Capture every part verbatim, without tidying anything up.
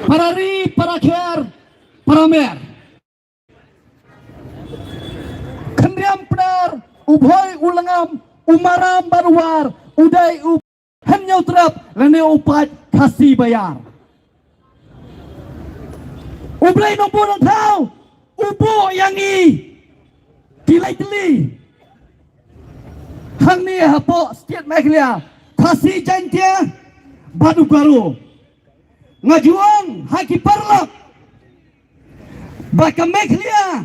Para ri, para kher, para mer. Khynriam Pnar, u Bhoi, u Langam, u Maram bad u War, u Dei, u Hynñiewtrep, lane u Paid Khasi Baïar. U Blei Nongbuh Nongthaw u buh ïa ngi ki lai tylli hangne hapoh State Meghalaya, Khasi Jaiñtia bad u Garo. Nga ju ong ha ki paralok ba ka Meghalaya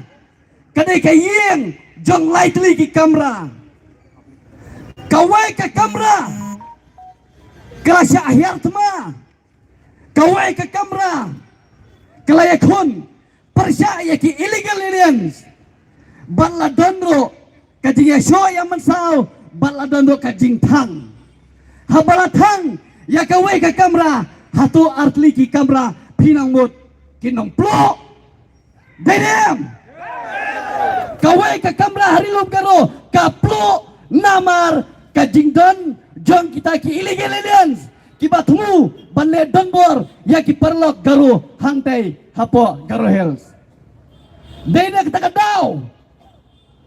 ka dei ka ïing jong lai tylli ki kamra. Kawei ka kamra ka la shah hiar thma, kawei ka kamra ka la ïakhun pyrshah ïa ki illegal aliens. Bad la don ruh ka jingïashoh ïa mynsaw, bad la don ruh ka jingthang. Haba la thang ïa kawei ka kamra, hato artylli ki kamra phi nang mut kin nang pluh? Dei ne em? Kawei ka kamra ha Ri Lum Garo ka pluh namar ka jingdon jong kita ki illegal aliens kiba thmu ban leh donbor ïa ki paralok Garo hangtei hapoh Garo Hills. Dei na kata ka daw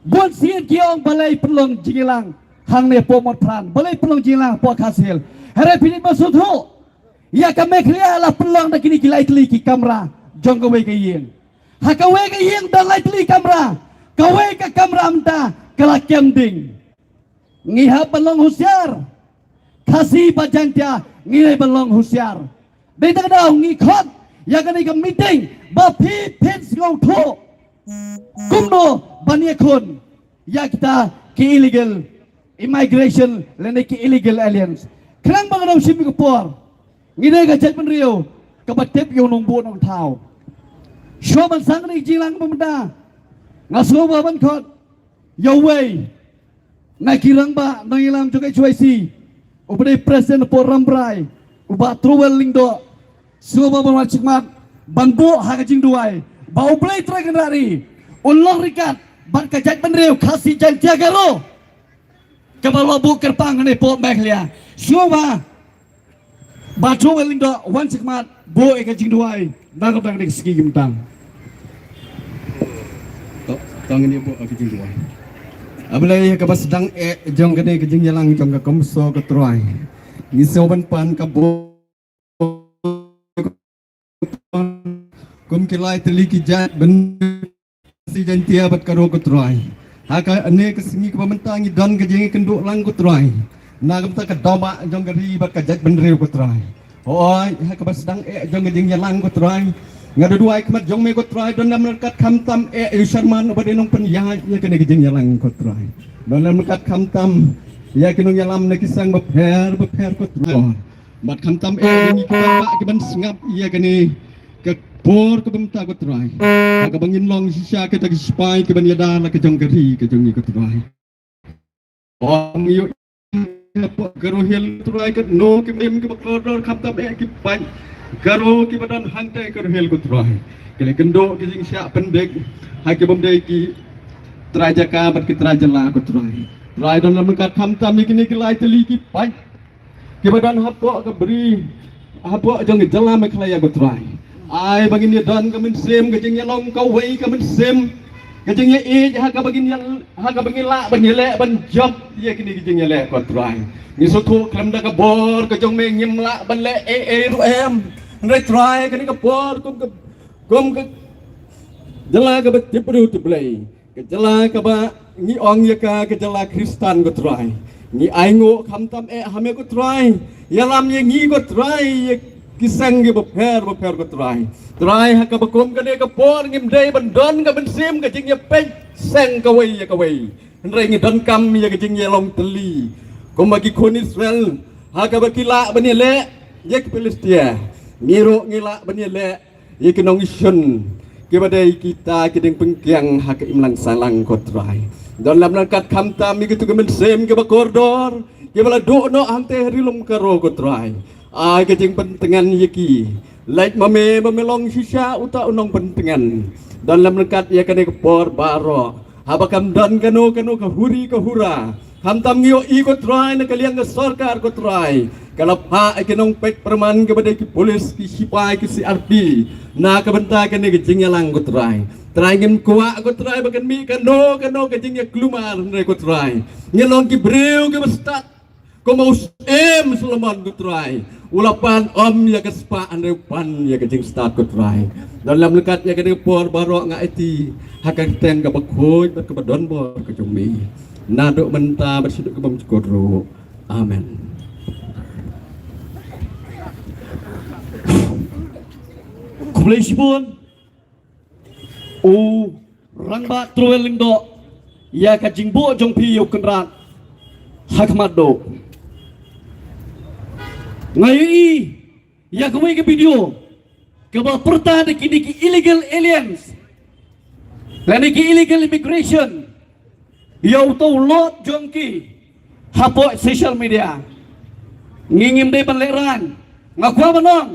bun sien ki ong balei pynlong jingïalang hangne hapoh Motphran, balei pynlong jingïalang hapoh Khasi Hills. Hynrei phi dei ban sngewthuh, ïa ka Meghalaya la pynlong da kine ki lai tylli ki kamra jong kawei ka ïing. Ha kawei ka ïing don lai tylli kamra, kawei ka kamra mynta ka la kem ding. Ngi hap ban long husiar. Khasi bad Jaiñtia ngi dei ban long husiar. Dei na kata ka daw ngi khot ïa kane ka meeting ba phi phin sngewthuh kumno ban ïakhun ïa kita ki illegal immigration lane ki illegal aliens. Khnang ba ka dang shim ïa ka por, ngi dei ka jaitbynriew kaba tip ïa u Nongbuh Nongthaw. Shuwa ban sdang kane ka jingïalang ba mynta, nga sngewbha ban khot ïa uwei na ki rangbah nongïalam jong ka H Y C, uba dei president hapoh Rambrai, u Bah Trowel Lyngdoh. Sngewbha ban wan shakhmat ban buh ha ka jingduwai ba U Blei Trai Kynrad un long ryngkat bad ka jaitbynriew Khasi Jaiñtia Garo kaba la buh kyrpang hangne hapoh Meghalaya. Sngewbha Bah Trowel Lyngdoh, wan shakhmat buh ïa ka jingduwai na ka bynta kane ka sngi mynta. To, to ngin ïa buh ïa ka jingduwai. A Blei, ha kaba sdang eh jong kane ka jingïalang jong ka CoMSO, ko Trai, ngi sngewbha ban pan ka bor kum ki lai tylli ki jait bynriew Khasi, Jaiñtia bad Garo, ko Trai. Ha kane ka sngi kaba mynta ngi don ka jingïakynduh lang, ko Trai, na ka bynta ka dohmah jong ka ri bad ka jaitbynriew, ko Trai. Hooid, ha kaba sdang eh jong ka jingïalang, ko Trai, nga da duwai khmat jong me, ko Trai, don lam ryngkat khamtam eh ïa u chairman uba dei nongpynïaid ïa kane ka jingïalang, ko Trai. Don lam ryngkat khamtam ïa ki nongïalam na ki seng bapher bapher, ko Trai. Bad khamtam eh ïa ngi ki paidbah kiban sngap ïa kane ka por kaba mynta, ko Trai, ha kaba ngin long shisha kita ki sipai kiban ïada la ka jong ka ri ka jong ngi, ko Trai. Ong ïa u Garo Hill, ko Trai, katno ki briew kiba kordor, khamtam eh ki paid Garo kiba don hangtei Garo Hill, ko Trai, ki la ïakynduh ki jingshah pyndik ha ki bym dei ki trai jaka bad ki trai jylla, ko Trai. Trai, don lam ryngkat khamtam ïa kine ki lai tylli ki paid kiba don hapoh ka bri, hapoh jong ka jylla Meghalaya, ko Trai. Ai ba ngin ïa don ka mynsiem ka jingïalong kawei ka mynsiem, ka jingïaieit ha kaba ngin ïa, ha kaba ngin lah ban ïaleh ban jop ïa kine ki jingïaleh, ko Trai. Ngi sngewthuh khlem da ka bor ka jong me ngim lah ban leh ei ei ruh em. Hynrei Trai, kane ka por kum ka, kum ka jylla kaba tip briew tip Blei, ka jylla kaba ngi ong ïa ka ka jylla Khristan, ko Trai, ngi ainguh khamtam eh ha me, ko Trai. Ïalam ïa ngi, ko Trai, ïa ki seng kiba pher bapher, ko Trai. Trai, ha kaba kum kane ka por ngim dei ban don ka mynsiem ka jingïapeit seng kawei ïa kawei, hynrei ngi donkam ïa ka jingïalong tylli. Kumba ki khun Israel, ha kaba ki lah ban ïaleh ïa ki Philistia, ngi ruh ngi lah ban ïaleh ïa ki nongshun kiba dei kita ki diengpyngkiang ha ka imlang sahlang, ko Trai. Don lam ryngkat khamtam ïa kito ki mynsiem kiba kordor kiba la duh noh hangtei ha Ri Lum Garo, ko Trai. Ai ka jingpyntngen ïa ki. Leit ma me ba me long shisha uta u nongpyntngen. Don lam ryngkat ïa kane ka por baroh, haba kam don kano kano ka huri ka hura Khamtam ngi ïohi ko Trai na ka liang ka sorkar ko Trai, ka la phah ïa ki nongpeit pyrman kiba dei ki pulit, ki sipai, ki C R P na ka bynta kane ka jingïalang ko Trai. Trai ngim kwah ko Trai ba kan mih kano kano ka jingïaklumar hynrei ko Trai ngin long ki briew kiba stad. Kumba u Syiem Solomon ko Trai u la pan ym ïa ka spah hynrei u pan ïa ka jingstad ko Trai. Don lam lekat ïa kane ka por baroh nga aiti ha ka kyrteng kaba khuid bad kaba donbor ka jong me. Naduh mynta bad shaduh kaba mynshuwa ruh. Amen. Khublei shibun u Rangbah Trewel Lyngdoh ïa ka jingbuh jong phi ïa u Kynrad ha khmat duh. Nga ïohi ïa kawei ka video kaba pyrta da kine ki illegal aliens lane ki illegal immigration ïa uto u lord jong ki hapoh social media. Ngi ngim dei ban lehraiñ. Nga kwah ban ong,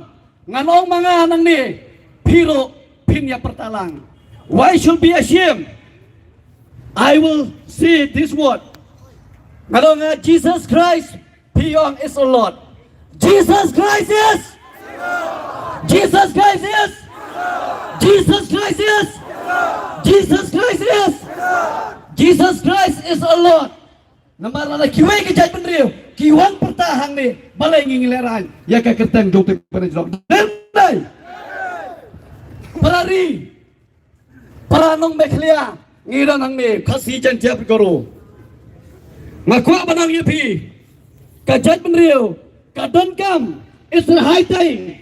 ngan ong ma nga nangne, phi ruh phin ïa pyrta lang. Why should be ashamed? I will say this word. Ngan ong, ah, Jesus Christ, phi ong, is a Lord. Jesus Christ is. Jesus Christ is. Jesus Christ is. Jesus Christ is. Jesus Christ is a Lord. Namar lada kiwei ki jaitbynriew ki wan pyrta hangne, balei ngi ngi lehraiñ ïa ka kyrteng jong te para jong. Dei, dei. Para ri, para nong Meghalaya, ngi don hangne Khasi Jaintia bad Garo. Nga kwah ban ong ïa phi, ka jaitbynriew ka donkam, it's a high time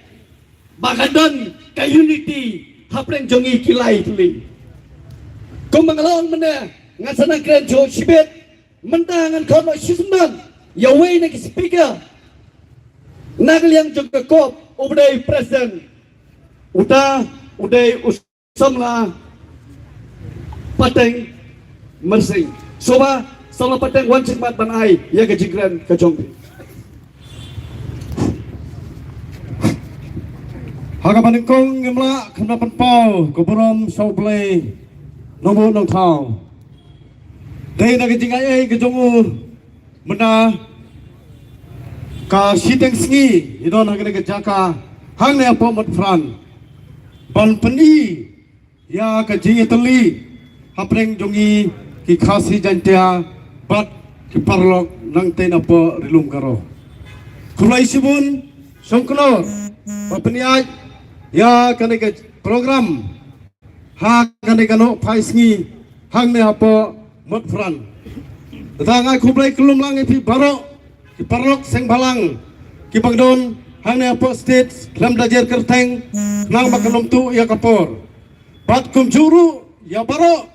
ba ka don ka unity hapdeng jong ngi ki lai tylli. Kumba nga la ong mynne, nga sa nang kren shuh shibit. Mynta ngan khot noh shisyndon ïa uwei na ki speaker na ka liang jong ka COP, u ba dei president, uta u dei u samla pateng Mynsing. Sngewbha samla pateng, wan sha khmat ban ai ïa ka jingkren ka jong phi. Ha kaba nyngkong ngim lah khlem da pynpaw ka burom sha U Blei Nongbuh Nongthaw. Dei na ka jingai ei ka jong u mynta ka shiteng sngi ngi don ha kane ka jaka hangne hapoh Motphran ban pyni ïa ka jingïatylli hapdeng jong ngi ki Khasi Jaintia bad ki paralok nangtei napoh Ri Lum Garo. Khublei shibun Shongknor ba pynïaid ïa kane ka program ha kane ka nohphai sngi hangne hapoh Motphran. Te nga ai khublei khyllem lang ïa phi baroh ki paralok seng bhalang kiba don hangne hapoh stage, khlem da jer kyrteng khnang ba kan ym tuh ïa ka por. Bad kumjuh ruh ïa baroh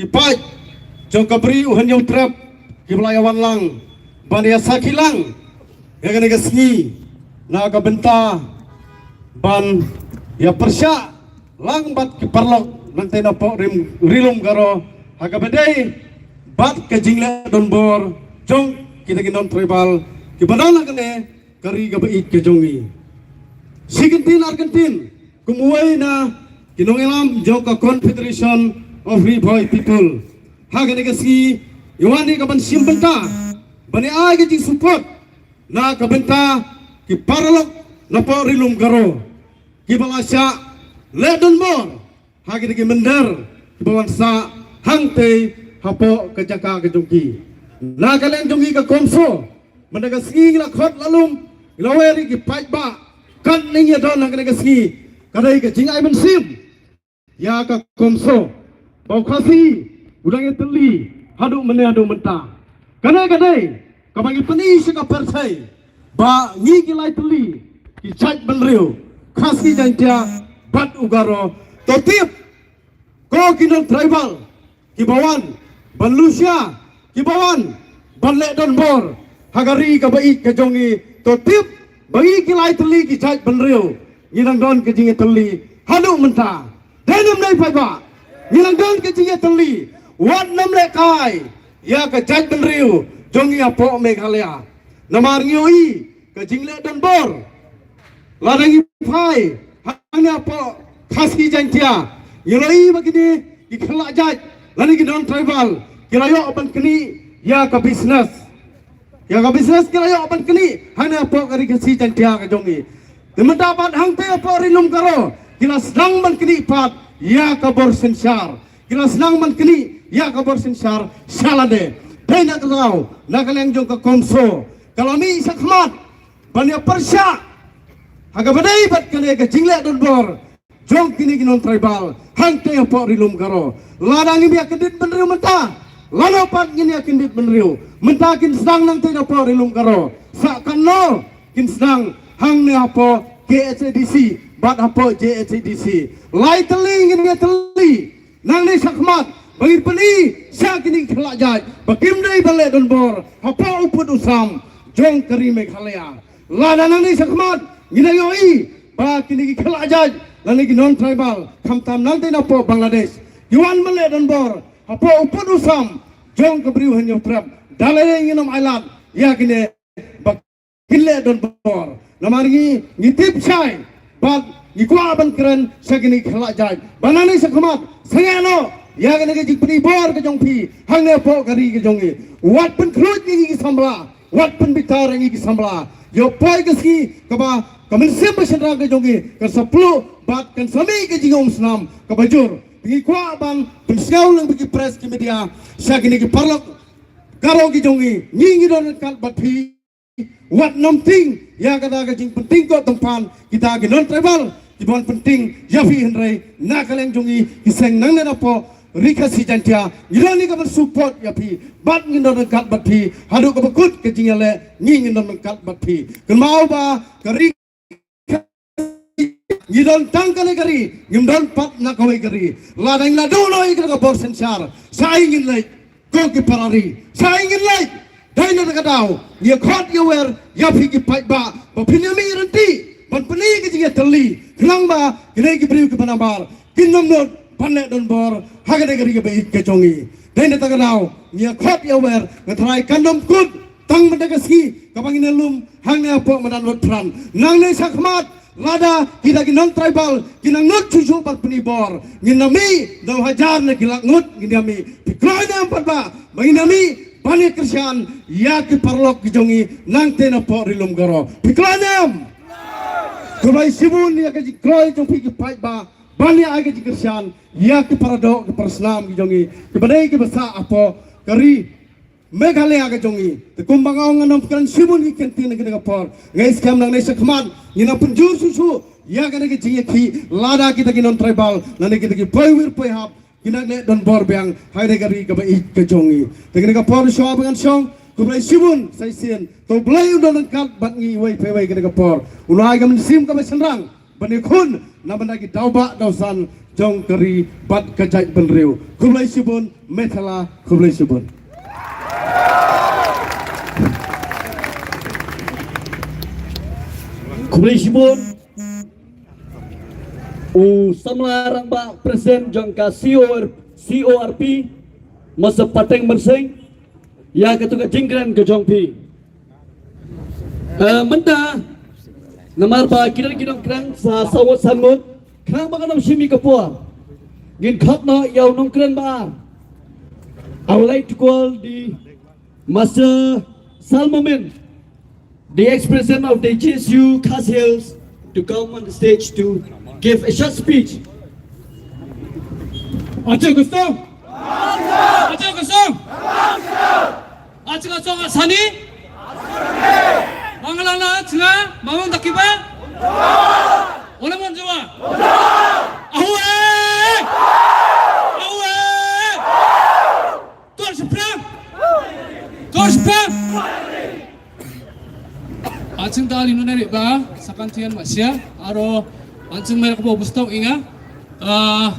ki paid jong ka Bri U Hynñiewtrep kiba la ïa wan lang ban ïa sakhi lang ïa kane ka sngi na ka bynta ban ïa pyrshah lang bad ki paralok nangtei napoh Ri Lum Garo ha kaba dei bad ka jingleh donbor jong kita ki non-tribal kiba don ha kane ka ri kaba ïeit ka jong ngi. Shi kyntien ar kyntien kum uwei na ki nongïalam jong ka Confederation of Ri Bhoi People ha kane ka sngi, ïa wan ïa ka ban shim bynta ban ïa ai ka jingsupport na ka bynta ki paralok napoh Ri Lum Garo kiba la shah leh donbor ha kita ki mynder kiba wan sah hangtei hapoh ka jaka ka jong ki. Na ka liang jong ngi ka COMSO, mynta ka sngi ngi la khot la lum, ngi la wer ïa ki paidbah, katne ngi ïa don ha kane ka sngi, ka dei ka jingai mynsiem ïa ka COMSO ba u Khasi u dang ïatylli haduh mynne haduh mynta. Kane ka dei kaba ngi pyni sha ka pyrthei ba ngi ki lai tylli ki jaitbynriew Khasi, Jaintia bad u Garo. To tip, ko ki non-tribal kiba wan ban lushia, kiba wan ban leh donbor ha ka ri kaba ïeit ka jong ngi, to tip ba ngi ki lai tylli ki jaitbynriew ngi dang don ka jingïatylli haduh mynta. Dei ne ym dei paidbah? Ngi dang don ka jingïatylli, wat nym lehkai ïa ka jaitbynriew jong ngi hapoh Meghalaya. Namar ngi ïohi ka jingleh donbor lada ngi phai hangne hapoh Khasi, Jaintia, ngi la ïohi ba kine ki khynnah jait lane ki non-tribal ki la ïoh ban knieh ïa ka business. Ïa ka business ki la ïoh ban knieh hangne hapoh ka Ri Khasi Jaiñtia ka jong ngi. Te mynta pat hangtei hapoh Ri Lum Garo ki la sdang ban knieh pat ïa ka bor synshar. Ki la sdang ban knieh ïa ka bor synshar sha lade. Dei na ka daw na ka liang jong ka CoMSO ka la mih shakhmat ban ïa pyrshah ha kaba dei bad kane ka jingleh donbor jong kine ki non tribal hangtei hapoh Ri Lum Garo. Lada ngim ïa kyndit bynriew mynta, lano pat ngin ïa kyndit bynriew? Mynta kin sdang nangtei hapoh Ri Lum Garo, sa katno kin sdang hangne hapoh KHADC bad hapoh JHADC. Lai tylli ngin ïa tylli nangne shakhmat ba ngin pyni sha kine ki khlad jait ba kim dei ban leh donbor hapoh u pud u sam jong ka ri Meghalaya. Lada nangne shakhmat ngin ïohi ba kine ki khlad jait lane ki non tribal khamtam nangtei napoh Bangladesh ki wan ban leh donbor hapoh u pud u sam jong ka briew Hynñiewtrep, da lei ngin ym ailad ïa kine ba kin leh donbor. Namar ngi, ngi tip shai bad ngi kwah ban kren sha kine ki khlad jait ba nangne shakhmat sangeh noh ïa kane ka jingpyni bor ka jong phi hangne hapoh ka ri ka jong ngi. Wat pynkhluit ïa ngi ki samla, wat pynbitar ïa ngi ki samla. Ïoh poi ka sngi kaba ka mynsiem ba shynrang ka jong ngi kan sa pluh bad kan sa mih ka jingumsnam kaba jur. Ngi kwah ban pynsngew lyngba ki press ki media sha kine ki paralok Garo ki jong ngi, ngi ngi don ryngkat bad phi. Wat nym tieng ïa kata ka jingpyntieng ko tympan kita ki non tribal ki ban pyntieng ïa phi, hynrei na ka liang jong ngi ki seng nangne napoh Ri Khasi Jaiñtia ngi don ïa ka ban support ïa phi bad ngi don ryngkat bad phi haduh kaba kut ka jingïaleh. Ngi ngi don ryngkat bad phi. Kynmaw ba ka ri ngi don tang kane ka ri, ngim don pat na kawei ka ri. Lada ngi la duh noh ïa ka bor synshar, sa ai ngin leit? Ko ki para ri, sa ai ngin leit? Dei na kata ka daw ngi khot ïa wer ïa phi ki paidbah ba phin ïa mih ryntih ban pyni ka jingïatylli, khnang ba kine ki briew ki ba namar kin nym nud ban leh donbor ha kane ka ri kaba ïeit ka jong ngi. Dei na kata ka daw ngi khot ïa wer, nga trai kan nym kut tang mynta ka sngi kaba ngin ïalum hangne hapoh madan Lotphran. Nangne shakhmat lada kita ki non tribal ki nang nud shuh shuh ban pyni bor, ngin ïa mih da u hajar ne ki lak ngut ngin ïa mih. Phi kloi ne em pat ba ba ngin ïa mih ban ïa kyrshan ïa ki paralok ki jong ngi nangtei napoh Ri Lum Garo? Phi kloi ne em? Khublei shibun ïa ka jingkloi jong phi ki paidbah ban ïa ai ka jingkyrshan ïa ki paradoh ki parasnam ki jong ngi kiba dei kiba sah hapoh ka ri Meghalaya ka jong ngi. Te kumba nga ong, ngan ym kren shibun, ngi kyntien na kane ka por. Nga i skhem nangne shakhmat ngin ïa pynjur shuh shuh ïa kane ka jingïakhih lada kita ki non tribal lane kita ki poi wir poi hap ki nang leh donbor biang ha kane ka ri kaba ïeit ka jong ngi. Te kane ka por shuwa ba ngan shong, khublei shibun sa shisien. To U Blei un don ryngkat bad ngi iwei pa iwei kane ka por. Un ai ka mynsiem kaba shynrang ban ïakhun na bynta ki daw bah daw san jong ka ri bad ka jaitbynriew. Khublei shibun, Methela, khublei shibun. Khublei shibun u samla rangbah president jong ka C O R, C O R P, Master Pateng Marsing, ïa katu ka jingkren ka jong phi. Eh, mynta namar ba ki don ki nongkren sa saw ngut san ngut, khnang ba kan ym shim ïa ka por, ngin khot noh ïa u nongkren ba ar. I would like to call the Master Salmomin, the ex-president of the J S U Khasi Hills, to come on the stage to give a short speech. Acha gusto? Acha gusto? Acha gusto sani? Mangalala chinga mamang dakiba? Ola mon jawa? Ahu eh! Ahu eh! Kor shipra! Kor shipra! Aching dal inu neri ba sakan tian masia aro aching merek bo bustau inga. Ah,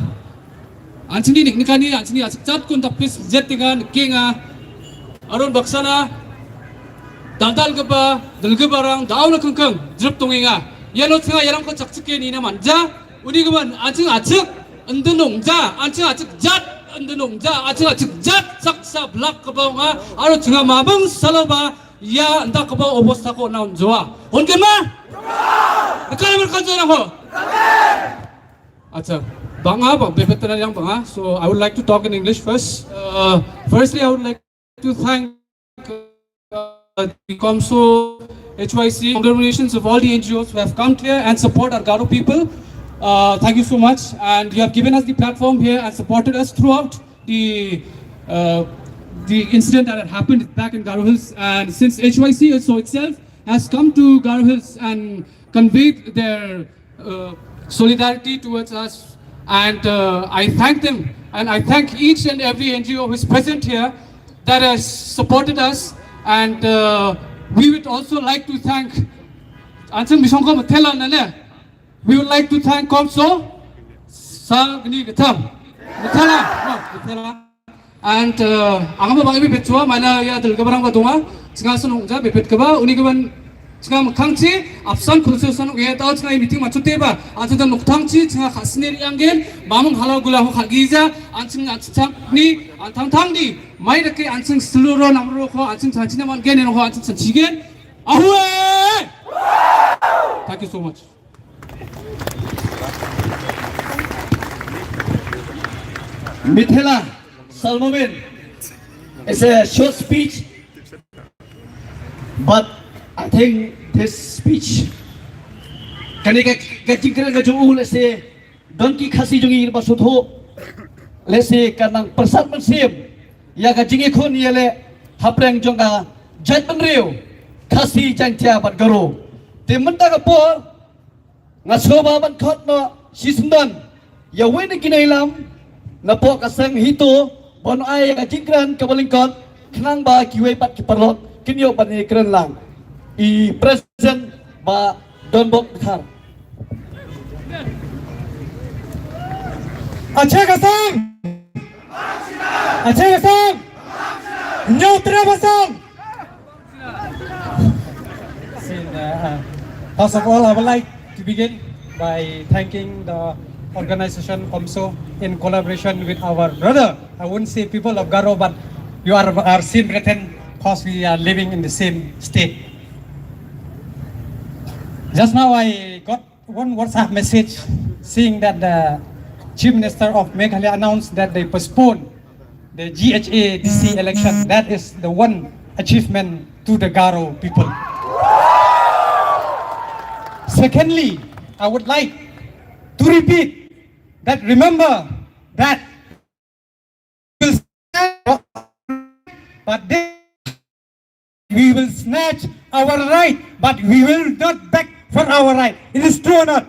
aching ni nik nikani aching ni aching chat kun tapis jet tiga nikinga. Aron baksana dal dal keba dal keba rang dau na kengkeng drip tung inga. Ya lo tsinga ya rang ko chak chike ni na manja. Uni keman aching achik endenung ja, aching achik jat endenung ja, aching achik jat sak sa blak kebau nga, aro chinga mabeng salo ba ya enda kebau obos tako naun jua. Hon ken ma? Dekat mana kan jua ho? Acha, banga bang bebet tenan yang banga. So I would like to talk in English first. Uh, firstly, I would like to thank uh, the COMSO, H Y C, congratulations of all the N G Os who have come here and support our Garo people. Uh, thank you so much. And you have given us the platform here and supported us throughout the uh, the incident that had happened back in Garo Hills. And since H Y C also itself has come to Garo Hills and conveyed their uh, solidarity towards us. And uh, I thank them, and I thank each and every N G O who is present here that has supported us. And uh, we would also like to thank Ansen Bishongko Matela Nane. We would like to thank COMSO Sagni Gatham. Matela, no, Matela. And uh, ang ba bang ibi petua mana ya dal gabarang ba tunga singa sunung ja bepet kaba uni gaban singa mkhang chi apsan khulsu sanung ya tau singa meeting ma chute ba atu dan nuktang chi singa khasnir yang gen mamung halal gula ho khagija an singa chang ni an thang thang ni mai da ke an sing sluro namro ko an sing chanchi na man gen ho an sing chanchi gen. Ahue. Thank you so much. Mithela Salmomin is a short speech, but I think this speech kane ka ka jingkren ka jong u lehse don ki Khasi jong i ba suthu lehse ka nang persat mynsiem ïa ka jingïakhun ïa leh hapdeng jong ka jaitbynriew Khasi, Jaiñtia bad Garo. Te mynta ka por nga sngewbha ban khot noh shisyndon ïa uwei na ki nongïalam napoh ka seng HITO ban ai ïa ka jingkren kaba lyngkot khnang ba kiwei pat ki paralok kin ïoh ban ïakren lang. I President Bah Donbok Dkhar. Ache ka seng. Ache ka seng. Ñiewtrep ka seng. First of all, I would like to begin by thanking the organization COMSO in collaboration with our brother. I wouldn't say people of Garo, but you are our same brethren because we are living in the same state. Just now I got one WhatsApp message saying that the Chief Minister of Meghalaya announced that they postpone the G H A D C election. That is the one achievement to the Garo people. Secondly, I would like to repeat that remember that but then we will snatch our right, but we will not beg for our right. It is true or not?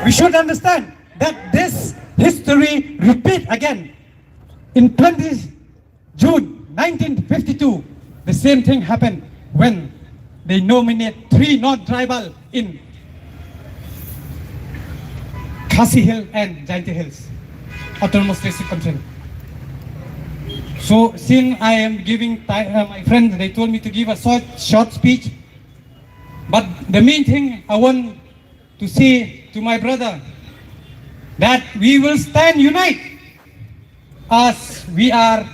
We should understand that this history repeat again. In twenty June nineteen fifty-two, the same thing happened when they nominate three non-tribal in Khasi Hills and Jaintia Hills Autonomous District Council. So since I am giving time, uh, my friends, they told me to give a short, short speech. But the main thing I want to say to my brother that we will stand united as we are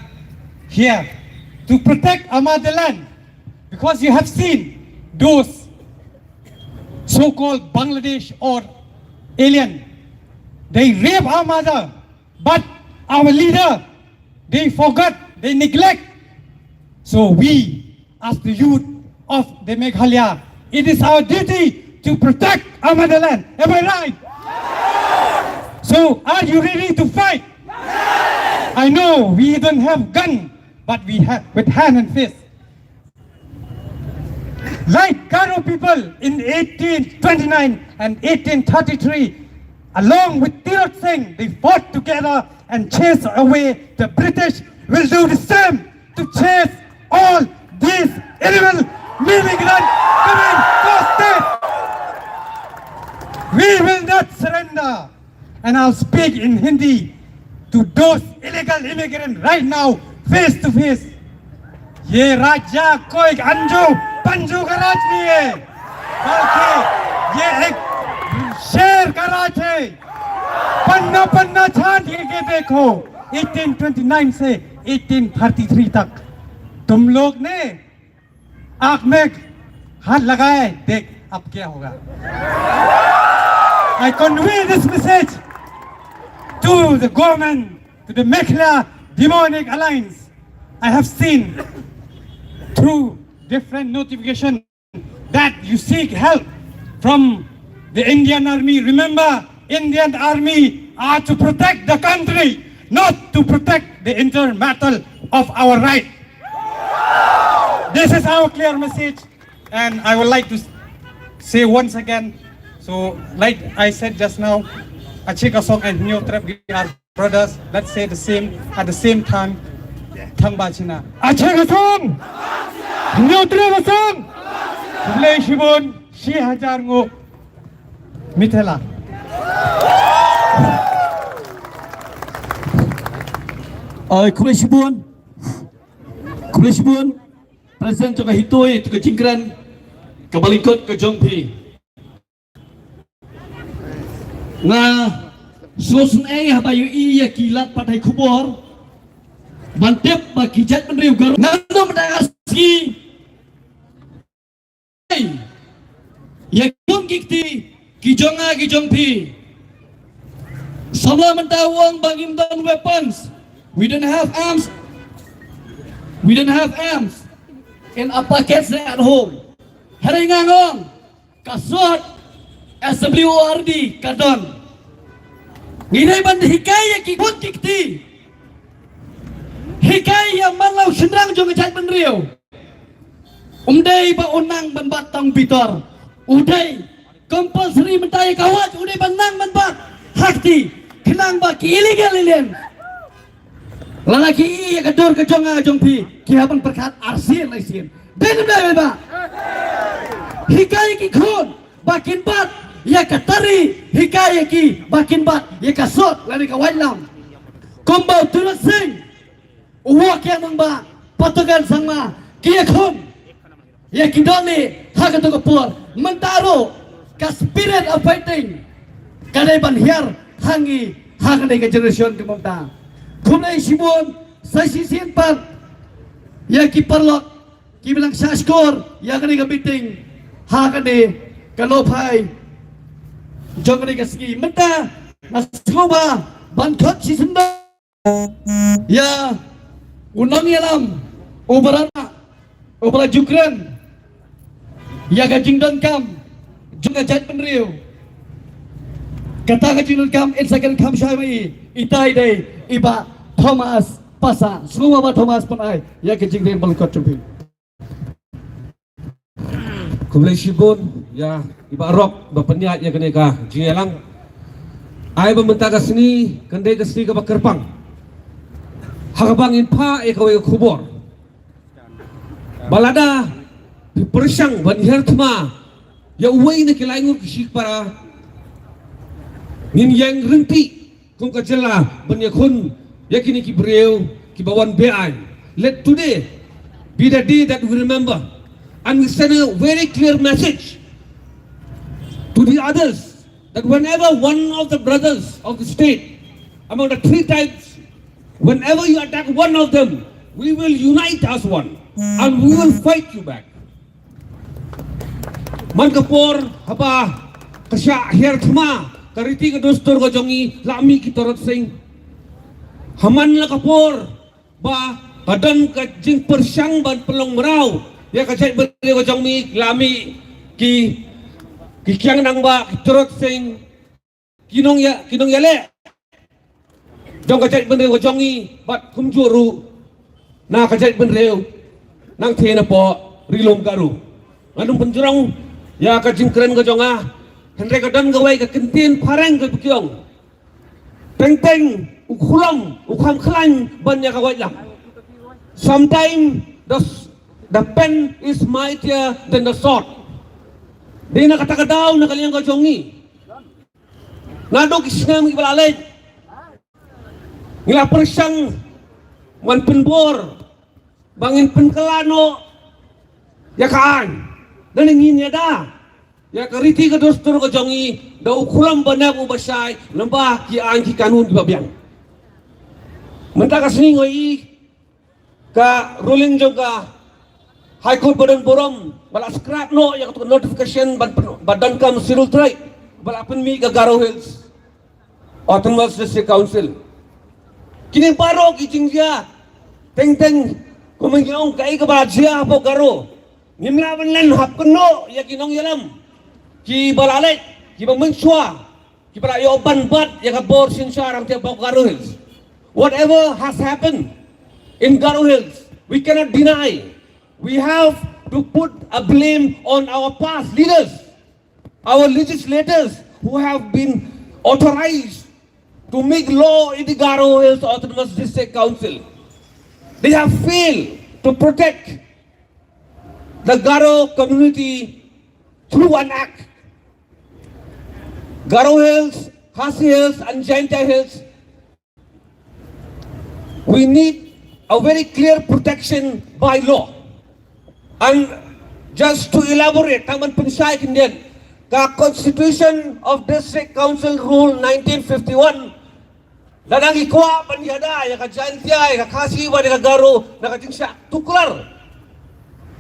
here to protect our motherland, because you have seen those so-called Bangladesh or alien, they rape our mother, but our leader, they forgot, they neglect. So we, as the youth of the Meghalaya, it is our duty to protect our motherland. Am I right? So are you ready to fight? I know we don't have gun, but we have with hand and fist. Like Garo people in eighteen twenty-nine and eighteen thirty-three, along with Tirot Singh, they fought together and chased away the British, will do the same to chase all these illegal immigrants coming to our state. We will not surrender. And I'll speak in Hindi to those illegal immigrants right now, face to face. ये राज्य कोई अंजू पंजू का राज नहीं है, बल्कि ये एक शेर का राज है। पन्ना पन्ना छान के देखो, एटीन ट्वेंटी नाइन से एटीन थर्टी थ्री तक तुम लोग ने आंख में हाथ लगाए, देख अब क्या होगा। I convey this message to the government, to the Meghalaya Demonic Alliance. I have seen through different notification that you seek help from the Indian Army. Remember, Indian Army are to protect the country, not to protect the intermetal of our right. This is our clear message, and I would like to s- say once again. So, like I said just now, Achik Asong and Hynñiewtrep, we are brothers. Let's say the same at the same time. Thang ba china. Achik Asong! Hynñiewtrep Asong! Khublei shibun, shi hajar nguh. Mithela. Ai, khublei shibun. Khublei shibun. President jong ka HITO, ïa ka jingkren kaba lyngkot ka jong phi. Nga sngewsynei haba ïohi ïa ki lad pathai khubor ban tip ba ki jaitbynriew Garo, nga dang mynta ka sngi ïa ki khun ki kti ki jong nga ki jong phi. Samla mynta u ong ba ngim don weapons, we don't have arms, we don't have arms in our pockets at home. Hynrei nga ong ka SWORD, S W O R D ka don. Ngi dei ban hikai ïa ki khun ki kti, hikai ïa man la u shynrang jong ka jaitbynriew. Um dei ba u nang ban bat tang bitor. U dei compulsory mynta ïa ka SWORD, u dei ban nang ban bat ha kti khnang ba ki illegal alien, lada ki ïa ka dur ka jong nga jong phi, ki hap ban pyrkhat arsien laisien. Dei ne em dei ba hikai ïa ki khun ba kin bat ïa ka tari, hikai ïa ki ba kin bat ïa ka SWORD lane ka waitlam. Kumba u Tirot Sing u ong ïa ngi ba Patogen Sangma ki ïakhun ïa ki dohlieh ha kato ka por. Mynta ruh ka spirit of fighting ka dei ban hiar ha ngi ha kane ka generation ka mynta. Khublei shibun sa shisien pat ïa ki paralok kiba la shah shkor ïa kane ka meeting ha kane ka lawphai jong kane ka sngi. Mynta nga sngewbha ban khot shisyndon ïa u nongïalam uba la, uba la ju kren ïa ka jingdonkam jong ka jaitbynriew. Kata ka jingdonkam in sa kren kham shai ma i, itai dei i Bah Thomas Passah. Sngewbha Bah Thomas pynai ïa ka jingkren ba lyngkot jong phi. Khublei shibun ïa i Bah Rock ba pynïaid ïa kane ka jingïalang. Ai ba mynta ka sngi kan dei ka sngi kaba kyrpang ha kaba ngin phah ïa kawei ka khubor ba lada phi pyrshang ban hiar thma ïa uwei na ki lai ngut ki shipara, ngin ïeng ryntih kum ka jylla ban ïakhun ïa kine ki briew kiba wan be-aiñ. Let today be the day that we remember and we send a very clear message to the others that whenever one of the brothers of the state, among the three tribes, whenever you attack one of them, we will unite as one and we will fight you back. Man ka por haba ka shah hiar thma ka riti ka dustur ka jong ngi, la mih ki Tirot Sing. Ha man la ka por ba ka don ka jingpyrshang ban pynlong mraw ïa ka jaitbynriew ka jong ngi, la mih ki, ki Kiang Nangbah, ki Tirot Sing, ki nongïa, ki nongïaleh jong ka jaitbynriew ka jong ngi bad kumjuh ruh na ka jaitbynriew nangthie napoh Ri Lum Garo. Ngan ym pynjrong ïa ka jingkren ka jong nga, hynrei ka don kawei ka kyntien phareng kaba ki ong, teng teng u khlem, u kham khlaiñ ban ïa ka waitlam. Sometimes the, the pen is mightier than the sword. Dei na kata ka daw na ka liang ka jong ngi, naduh ki snem kiba la leit, ngi la pyrshang ban pynbor ba ngin pynkylla noh ïa ka aiñ. Dang ngin ïada ïa ka riti ka dustur ka jong ngi da u khlem ba nep u ba shai, lymda ki aiñ ki kanun kiba biang. Mynta ka sngi nga ïohi ka ruling jong ka High Court ba don burom ba la scrap noh ïa ka notification ban, ban donkam Scheduled Tribe ba la pynmih ka Garo Hills Autonomous District Council. Kine baroh ki jingjia teng teng Kumne ngi ong kaei kaba jia hapoh Garo, ngim lah ban len hap kynnoh ïa ki nongïalam kiba la leit, kiba mynshuwa, kiba la ïoh ban bat ïa ka bor synshar hangtei hapoh Garo Hills. Whatever has happened in Garo Hills, we cannot deny. We have to put a blame on our past leaders, our legislators who have been authorized to make law in the Garo Hills Autonomous District Council. They have failed to protect the Garo community through an act. Garo Hills, Khasi Hills, and Jaintia Hills, we need a very clear protection by law. And just to elaborate, tang ban pynshai khyndiat, ka Constitution of District Council Rule nineteen fifty-one, lada ngi kwah ban ïada ïa ka Jaintia, ïa ka Khasi bad ïa ka Garo na ka jingshah tuklar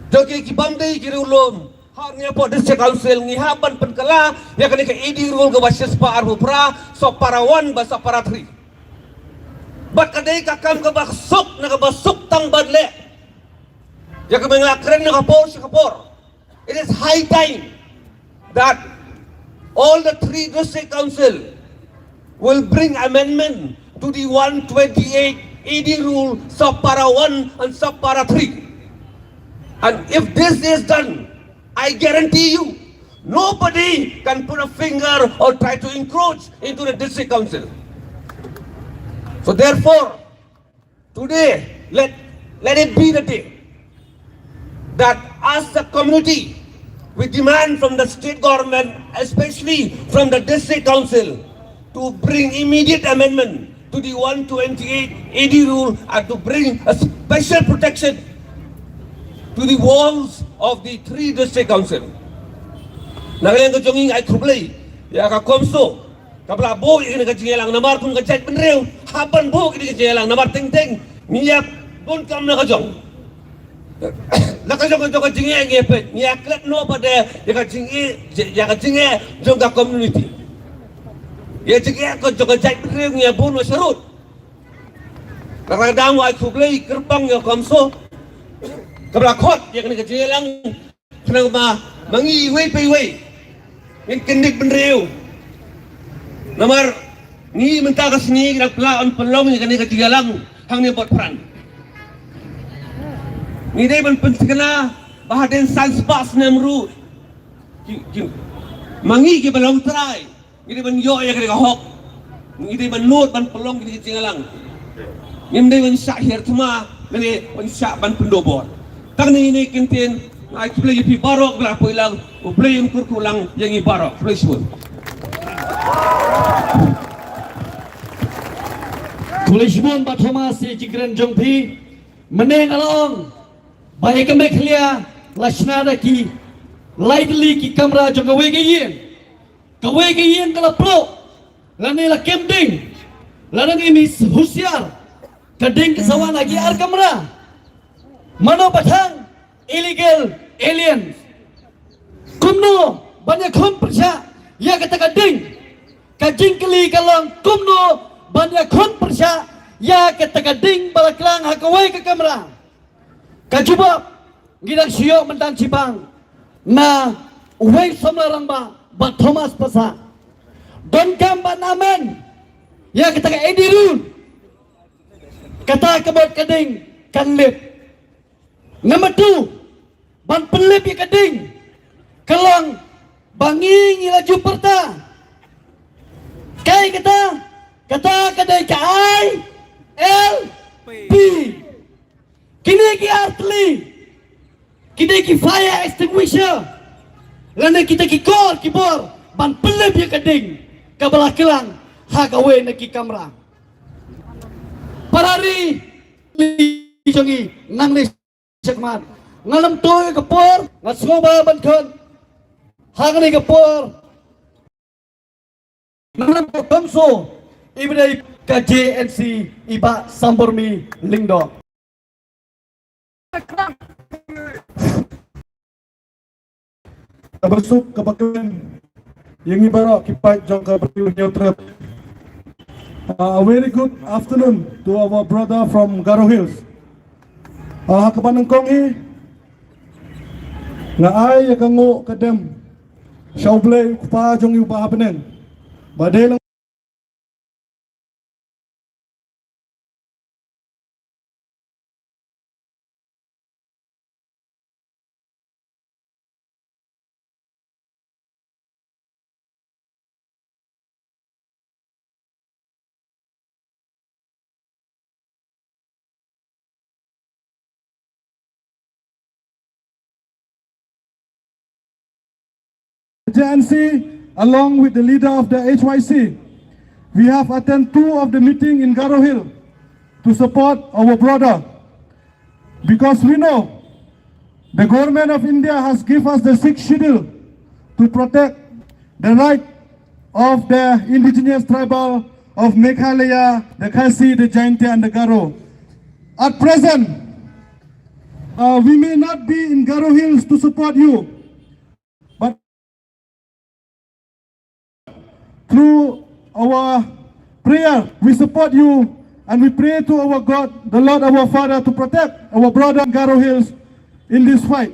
jong ki, ki bym dei ki riewlum ha ngi hapoh District Council, ngi hap ban pynkylla ïa kane ka A D Rule kaba shispah arphew phra, sub para one bad sub para three. Bad ka dei ka kam kaba suk, na kaba suk tang ban leh. Ïa kaba ngi la kren na ka por sha ka por. It is high time that all the three district council will bring amendment to the one twenty-eight A D rule, sub para one and sub para three. And if this is done, I guarantee you, nobody can put a finger or try to encroach into the district council. So therefore, today, let, let it be the day that as a community, we demand from the state government, especially from the district council, to bring immediate amendment to the one twenty-eight A D rule and to bring a special protection to the walls of the three district council. Na ka liang ka jong ngi, ai khublei ïa ka CoMSO kaba la buh ïa kane ka jingïalang, namar kum ka jaitbynriew hap ban buh ïa kane ka jingïalang, namar teng teng ngi ïa bun kam na ka jong, na ka jong ka jong ka jingeh ngi ïa peit, ngi ïa klet noh pat ïa ka jingeh, ïa ka jingeh jong ka community. Ïa jingeh ka jong ka jaitbynriew ngi ïa bun noh sharud. Ka dang, ai khublei kyrpang ïa ka CoMSO kaba la khot ïa kane ka jingïalang. Khnang ba ma ngi iwei pa iwei ngin kyndit bynriew. Namar ngi mynta ka sngi ngi dang pynlong ïa kane ka jingïalang hangne Mawphanpara. Ngi dei ban pynthikna ba hadien san spah snem ruh, ki, ki, ma ngi kiba long trai, ngi dei ban ïoh ïa kane ka hok. Ngi dei ban nud ban pynlong kine ki jingïalang. Ngim dei ban shah hiar thma lane ban shah ban pyndoh bor. Tang kine ki kyntien, nga ai khublei ïa phi baroh ba la poi lang, U Blei un kyrkhu lang ïa ngi baroh. Khublei shibun. Khublei shibun Bah Thomas ïa ka jingkren jong phi. Mynne nga la ong ba ïa ka Meghalaya la shna da ki lai tylli ki kamra jong kawei ka ïing. Kawei ka ïing ka la pluh lane la kem ding, lane ngi mih husiar, ka ding ka sa wan ha ki ar kamra. Mano ba thang? Illegal aliens. Kumno ban ïakhun pyrshah ïa kata ka ding? Ka jingkylli ka long kumno ban ïakhun pyrshah ïa kata ka ding ba la klang ha kawei ka kamra. Ka jubab ngi dang shu ïoh mynta shibang na uwei u samla rangbah, Bah Thomas Passah. Donkam ban amend ïa kata ka A D rule. Kata ka mut ka ding kan lip. Number two, ban pynlip ïa ka ding ka long ba ngi ngi la ju pyrta. Kaei kata? Kata ka dei ka I L P. Kine ki ar tylli ki dei ki fire extinguisher lane kita ki kor ki bor ban pynlip ïa ka ding kaba la klang ha kawei na ki kamra. Para ri jong ngi, nangne shakhmat, nga lam to ïa ka por, nga sngewbha ban khot ha kane ka por. Nang na ka CoMSO iba dei ka J N C, i Bah Sambormi Lyngdoh. Kaba suk kaba kmen ïa ngi baroh ki paid jong ka Bri u Hynñiewtrep. Uh, a very good afternoon to our brother from Garo Hills. Ah, ha kaba nyngkong hi, nga ai ïa ka nguh ka dem sha U Blei U Kpa jong ngi uba ha bneng, ba dei lang J N C, along with the leader of the H Y C, we have attended two of the meeting in Garo Hill to support our brother, because we know the government of India has given us the sixth schedule to protect the right of the indigenous tribal of Meghalaya, the Khasi, the Jaintia, and the Garo. At present, uh, we may not be in Garo Hills to support you, but through our prayer, we support you, and we pray to our God, the Lord our Father, to protect our brother Garo Hills in this fight.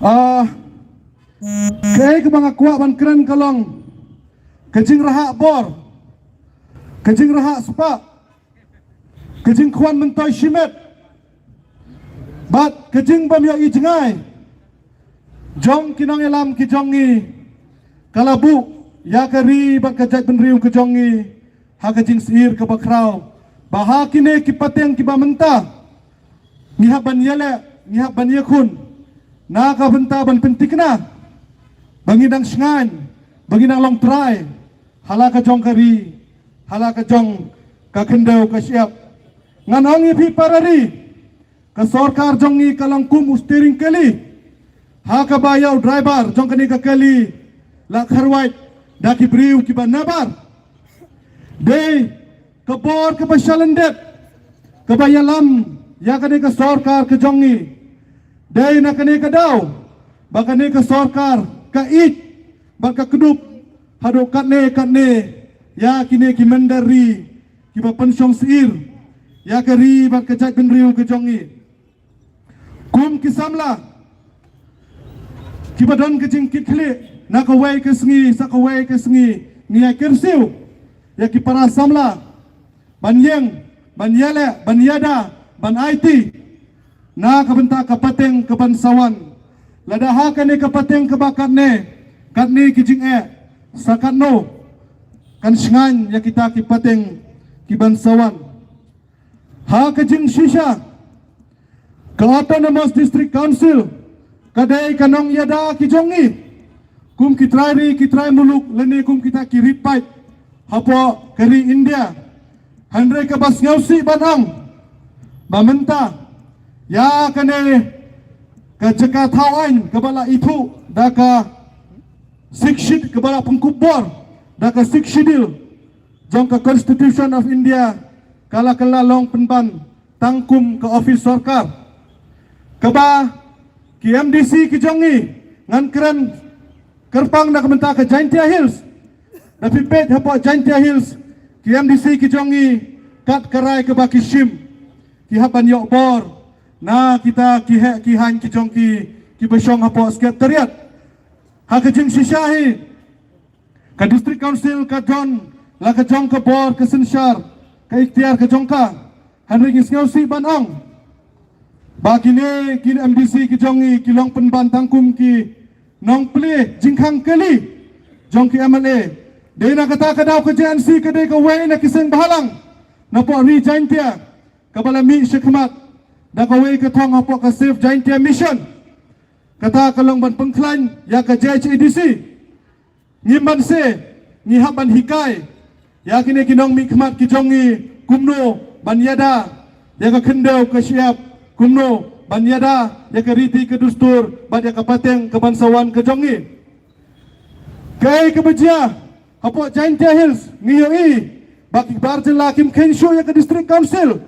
Uh, kaei kaba nga kwah ban kren ka long ka jingrhah bor, ka jingrhah spah, ka jingkhwan myntoi shimet, bad ka jingbym ïohi jngai jong ki nongïalam ki jong ngi, ka la buh ïa ka ri bad ka jaitbynriew ka jong ngi ha ka jingsyier kaba khraw, ba ha kine ki pateng kiba mynta ngi hap ban ïaleh, ngi hap ban ïakhun na ka bynta ban pynthikna ba ngin nang shngaiñ, ba ngin nang long trai ha la ka jong ka ri, ha la ka jong ka khyndew ka shyiap. Ngan ong ïa phi para ri, ka sorkar jong ngi ka long kum u steering kali, ha kaba ïa u driver jong kane ka kali la kharwait da ki briew kiba nabar. Dei ka bor kaba shalyndet kaba ïalam ïa kane ka sorkar ka jong ngi. Dei na kane ka daw ba kane ka sorkar ka ïeit bad ka kdup haduh katne katne ïa kine ki mynder ri kiba pynshong syier ïa ka ri bad ka jaitbynriew ka jong ngi. Kum ki samla kiba don ka jingkitkhlieh na kawei ka sngi sha kawei ka sngi, ngi ïa kyrsiew ïa ki para samla ban ïeng, ban ïaleh, ban ïada, ban aiti na ka bynta ka pateng kaban sa wan. Lada ha kane ka pateng kaba katne, katne ki jingeh, sa katno kan shngaiñ ïa kita ki pateng kiban sa wan? Ha ka jingshisha, ka Autonomous District Council ka dei ka nongïada ki jong ngi kum ki trai ri, ki trai muluk, lane kum kita ki ri paid hapoh ka ri India. Hynrei kaba sngewsih ban ong ba mynta ïa kane ka jaka thaw aiñ kaba la ithuh da ka Sixth Schedule, kaba la pynkup bor da ka Sixth Schedule jong ka Constitution of India, ka la kylla long pynban tang kum ka office sorkar. Kaba ki M D C ki jong ngi, ngan kren kyrpang na ka bynta ka Jaintia Hills. Da phi peit hapoh Jaintia Hills, ki M D C ki jong ngi, kat ka rai kaba ki shim, ki hap ban ïoh bor na kita ki heh ki haiñ ki jong ki, kiba shong hapoh Secretariat. Ha ka jingshisha hi, ka District Council ka don la ka jong ka bor, ka synshar, ka iktiar ka jong ka. Hynrei ngi sngewsih ban ong ba kine ki M D C ki jong ngi ki long pynban tang kum ki nongplie jingkhang kali jong ki M L A. Dei na kata ka daw ka J N C ka dei kawei na ki seng bhalang napoh ri Jaintia kaba la mih shakhmat da kawei ka thong hapoh ka Save Jaintia Mission. Kata ka long ban pynkhlaiñ ïa ka J H A D C. Ngim banse, ngi hap ban hikai ïa kine ki nongmihkhmat ki jong ngi kumno ban ïada ïa ka khyndew ka shyiap, kumno ban ïada ïa ka riti ka dustur bad ïa ka pateng kaban sa wan ka jong ngi. Kaei kaba jia hapoh Jaintia Hills, ngi ïohi ba ki bar jylla kim kheiñ shuh ïa ka District Council.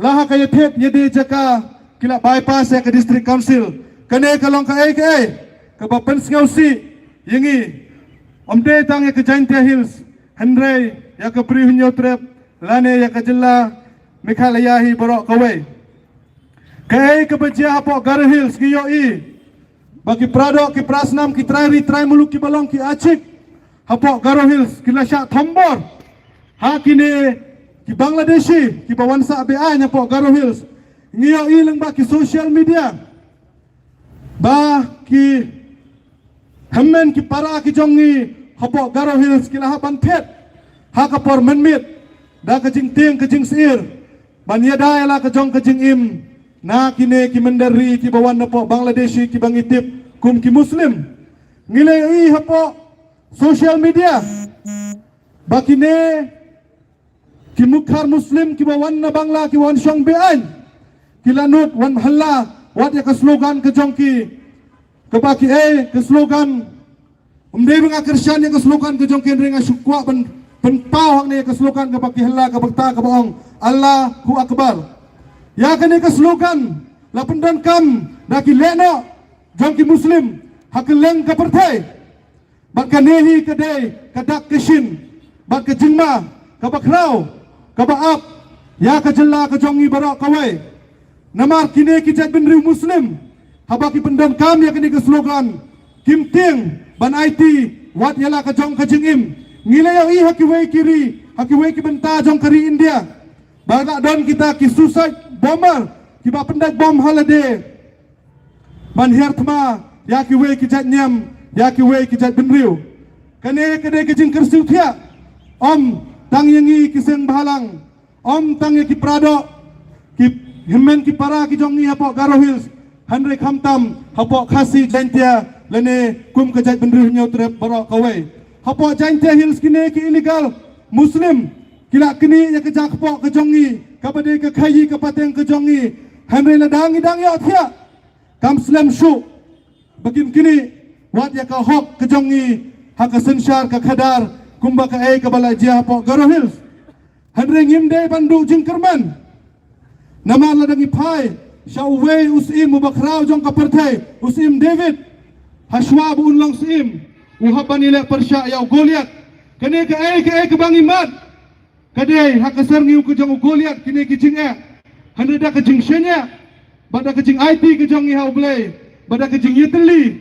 La ha ka ïathied ïadei jaka ki la bypass ïa ka District Council. Kane ka long kaei kaei kaba pynsngewsih ïa ngi. Ym dei tang ïa ka Jaintia Hills, hynrei ïa ka Bri Hynñiewtrep lane ïa ka jylla Meghalaya hi baroh kawei. Kaei kaba jia hapoh Garo Hills ngi ïohi ba ki paradoh, ki parasnam, ki trai ri trai muluk kiba long ki achik hapoh Garo Hills ki la shah thombor ha kine ki Bangladeshi kiba wan sah beaiñ hapoh Garo Hills. Ngi ïohi lyngba ki social media ba ki hynmen ki para ki jong ngi hapoh Garo Hills ki la hap ban phet ha ka por mynmiet da ka jingtieng ka jingsyier ban ïada ïa la ka jong ka jingim na kine ki mynder ri kiba wan napoh Bangladeshi kiba ngi tip kum ki Muslim. Ngi la ïohi hapoh social media ba kine ki mukhar Muslim kiba wan na Bangla kiba wan shong beaiñ ki la nud wan halla wat ïa ka slogan ka jong ki kaba ki ei ka slogan. Ym dei ba nga kyrshan ïa ka slogan ka jong ki, hynrei nga shu kwah ban pynpaw hangne ïa ka slogan kaba ki halla kaba kata kaba ong Allahu Akbar. Ïa kane ka slogan la pyndonkam da ki lehnoh jong ki Muslim ha kylleng ka pyrthei. Bad kane hi ka dei ka dak ka shin bad ka jingma kaba khraw kaba ap ïa ka jylla ka jong ngi baroh kawei. Namar kine ki jaitbynriew Muslim haba ki pyndonkam ïa kane ka slogan kim tieng ban aiti wat ïa la ka jong ka jingim. Ngi la ïohi ha kiwei ki ri, ha kiwei ki bynta jong ka ri India ba la don kita ki suicide bomber kiba pyndait bom ha lade ban hiar thma ïa kiwei ki jait niam, ïa kiwei ki jaitbynriew. Kane ka dei ka jingkyrsiew thiah ym tang ïa ngi ki seng bhalang, ym tang ïa ki paradoh, ki hynmen ki para ki jong ngi hapoh Garo Hills, hynrei khamtam hapoh Khasi, Jaintia lane kum ka jaitbynriew Hynñiewtrep baroh kawei. Hapoh Jaintia Hills kine ki illegal Muslim ki la knieh ïa ka jaka kpoh ka jong ngi kaba dei ka khaïi ka pateng ka jong ngi, hynrei lada ngi dang ïohthiah kam slem shuh ba kin knieh wat ïa ka hok ka jong ngi ha ka synshar ka khadar kumba kaei kaba la jia hapoh Garo Hills. Hynrei ngim dei ban duh jingkyrmen. Namar lada ngi phai sha uwei u syiem uba khraw jong ka pyrthei, u Syiem David, ha shuwa ba un long syiem u hap ban ïaleh pyrshah ïa u Goliath. Kane kaei kaei kaba ngi mad ka dei ha ka syrngiew ka jong u Goliath kine ki jingeh, hynrei da ka jingshaniah bad da ka jingaiti ka jong ngi ha U Blei bad da ka jingïatylli.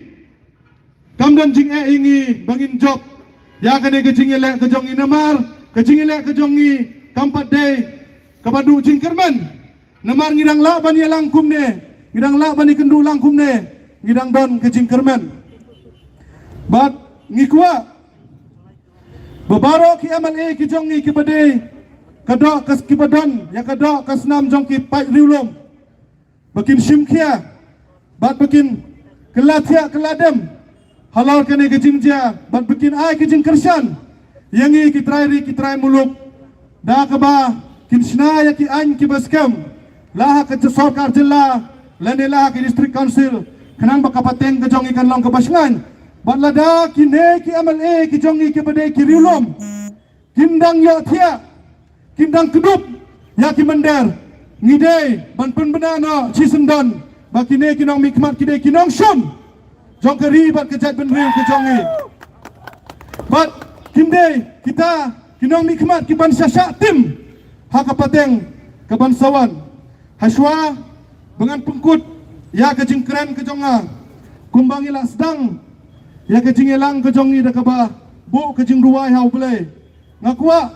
Kam don jingeh ïa ngi ba ngin jop ïa kane ka jingïaleh ka jong ngi, namar ka jingïaleh ka jong ngi kam pat dei kaba duh jingkyrmen. Namar ngi dang lah ban ïalang kumne, ngi dang lah ban ïakynduh lang kumne, ngi dang don ka jingkyrmen. Bad ngi kwah ba baroh ki M L A ki jong ngi kiba dei ka doh ka, kiba don ïa ka doh ka snam jong ki paid riewlum ba kin shim khia bad ba kin kylla thiah kylla dem halor kane ka jingjia bad ba kin ai ka jingkyrshan ïa ngi ki trai ri ki trai muluk da kaba kin shna ïa ki aiñ kiba skhem la ha ka sorkar jylla lane la ha ka District Council, khnang ba ka pateng ka jong ngi kan long kaba shngaiñ. Bad lada kine ki M L A ki jong ngi kiba dei ki riewlum kin dang ïohthiah, kin dang kdup ïa ki mynder, ngi dei ban pynbna noh shisyndon ba kine ki nongmihkhmat ki dei ki nongshun jong ka ri bad ka jaitbynriew ka jong ngi. Bad kim dei kita ki nongmihkhmat ki ban shah shah tim ha ka pateng ka ban sa wan. Ha shuwa ba ngan pynkut ïa ka jingkren ka jong nga, kumba ngi la sdang ïa ka jingïalang ka jong ngi da kaba buh ka jingduwai ha U Blei, nga kwah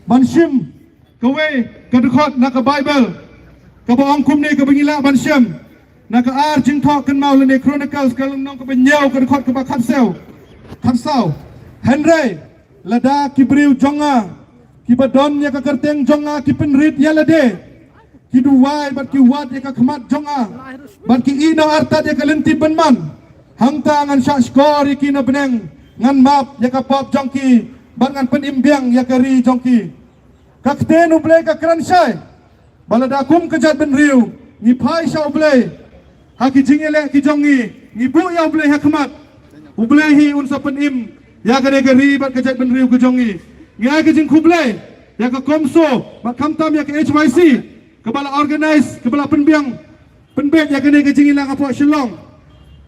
ban shim kawei ka dkhot na ka Baibl kaba ong kumne, kaba ngi lah ban shem na ka Ar Jingthoh Kynmaw lane Chronicles ka lynnong kaba hynñiew ka dkhot kaba khatsaw, khatsaw. Hynrei lada ki briew jong nga kiba don ïa ka kyrteng jong nga ki pynrit ïa lade, ki duwai bad ki wad ïa ka khmat jong nga bad ki ïehnoh artat ïa ka lynti bymman, hangta ngan shah shkor ïa ki na bneng, ngan map ïa ka pop jong ki bad ngan pynim biang ïa ka ri jong ki. Ka ktien U Blei ka kren shai ba lada kum ka jaitbynriew ngi phai sha U Blei ha ki jingïaleh ki jong ngi, ngi buh ïa U Blei ha khmat, U Blei hi un sa pynim ïa kane ka ri bad ka jaitbynriew ka jong ngi. Ngi ai ka jingkhublei ïa ka CoMSO bad khamtam ïa ka H Y C kaba la organise, kaba la pynbiang pynbeit ïa kane ka jingïalang hapoh Shillong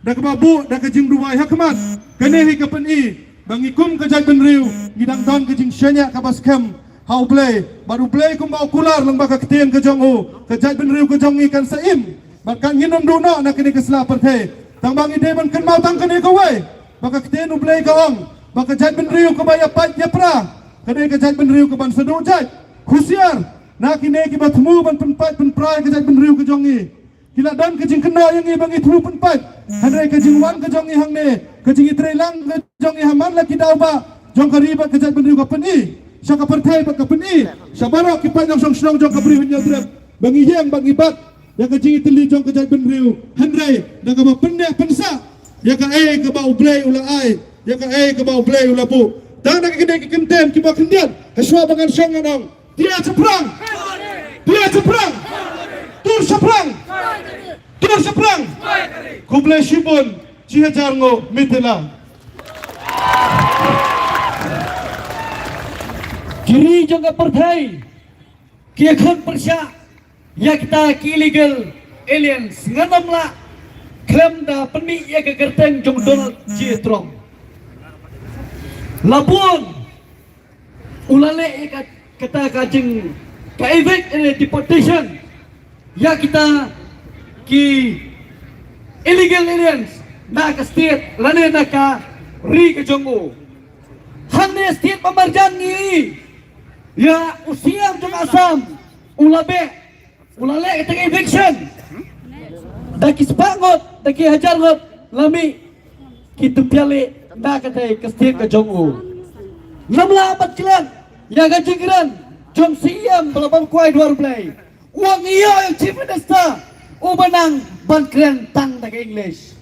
da kaba buh da ka jingduwai ha khmat. Kane hi ka pyni ba ngi kum ka jaitbynriew ngi dang don ka jingshaniah kaba skhem ha U Blei, bad U Blei kumba u kular lyngba ka ktien ka jong u, ka jaitbynriew ka jong ngi kan sa im, bad kan ngin ym duh noh na kane ka sla pyrthei. Tang ba ngi dei ban kynmaw tang kane kawei, ba ka ktien U Blei ka ong ba ka jaitbynriew kaba ïa pait ïa pra ka dei ka jaitbynriew kaban sa duh jait. Husiar na kine kiba thmu ban pynpait pynpra ïa ka jaitbynriew ka jong ngi. Ki la don ka jingkynnoh ïa ngi ba ngi thmu pynpait. Hynrei ka jingwan ka jong ngi hangne, ka jingïatreilang ka jong ngi ha man la ki daw ba jong ka ri bad ka jaitbynriew ka pyni sha ka pyrthei bad ka pyni sha baroh ki paid nongshong shnong jong ka Bri u Hynñiewtrep ba ngi ïeng bad ngi bat ïa ka jingïatylli jong ka jaitbynriew. Hynrei da kaba pynneh pynsah ïa kaei kaba U Blei u la ai, ïa kaei kaba U Blei u la buh. Tang na kine ki kyntien kiba khyndiat, ha shuwa ba ngan shong ngan ong, Dia shaphrang! Dia shaphrang! Tur shaphrang! Tur shaphrang! Khublei shibun, shi hajar nguh, mithila. Ki ri jong ka pyrthei ki khot pyrshah ïa kita ki illegal aliens, ngan ym lah khlem da pynmih ïa ka kyrteng jong Donald J Trump. La bun u la leh ïa ka, kata ka jing, ka evict ne deportation ïa kita ki illegal aliens na ka state lane na ka ri ka jong u. Hangne state ba marjan ngi ïa u C M jong Assam u la beh, u la leh kata ka eviction. Da ki spah ngut, da ki hajar ngut la mih ki tu pia leh na kata ka state ka jong u. Namar ba klet ïa ka jingkren jong C M ba la bam kwai dwar Blei. U ong ïa u Chief Minister u ba nang ban kren tang da ka English.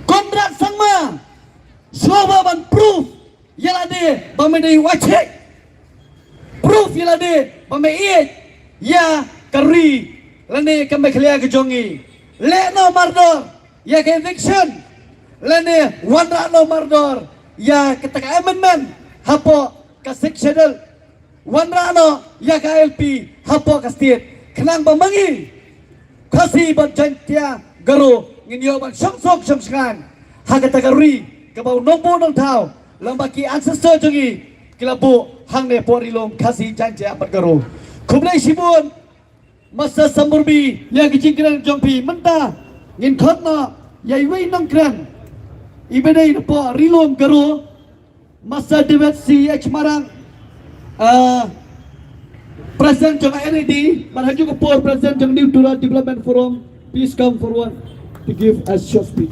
Conrad Sangma, shuwa ban proof ïa lade ba me dei u Achik. Proof ïa lade ba me ïeit ïa ka ri lane ka Meghalaya ka jong ngi. Leh noh mardor ïa ka eviction lane wanrah noh mardor ïa kata ka amendment hapoh ka Sixth Schedule. Wanrah noh ïa ka I L P hapoh ka state. Khnang ba ma ngi Khasi bad Jaintia Garo ngin ïoh ban shong suk shong shngaiñ ha kata ka ri kaba u nongbuh nongthaw lem bad ki ancestor jong ngi ki la buh hangne hapoh ri lum Khasi, Jaintia bad Garo. Khublei shibun Master Samurbi ïa ki jingkren jong phi. Mynta ngin khot noh ïa iwei i nongkren iba dei napoh ri lum Garo, Master David C H Marang, uh, President jong N A D, bad ha kajuh ka por President jong New Tura Development Forum, please come forward to give a short speech.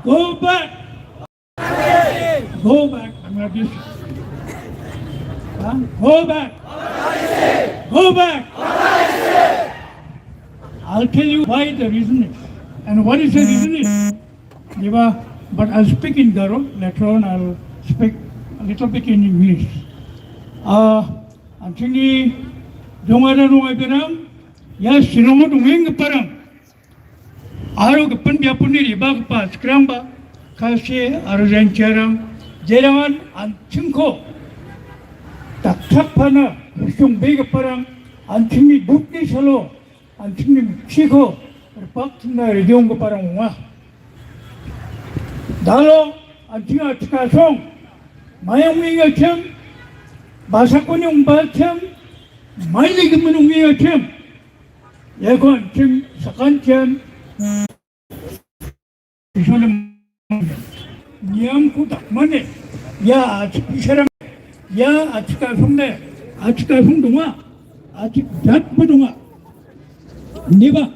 Go back. Go back, Bangladesh. Huh? Go back. Go back. I'll tell you why the reason is and what is the reason is. Diba, but I'll speak in Garo. Later on, I'll speak a little bit in English. Uh, anthini dongara nungai berang, ya sinongo dongeng parang. Aro ka pynbiapuni riba ka pa skrang ba ka se aro ren cherang jerangan an chingko. Tak tak pana sung be ka parang an chingni bukni salo an chingni chiko repak chingna rejong ka parang wa. Dalo an chinga chika song mayang mi nga chem basa kunyung ba chem mai li ka menung mi nga chem. Ïa ko an chim sakan chim. Isu lem niam ku tak mane. Ïa achik isharam. Ïa achik asung ne. Achik asung dunga. Achik jat ba dunga. Niba.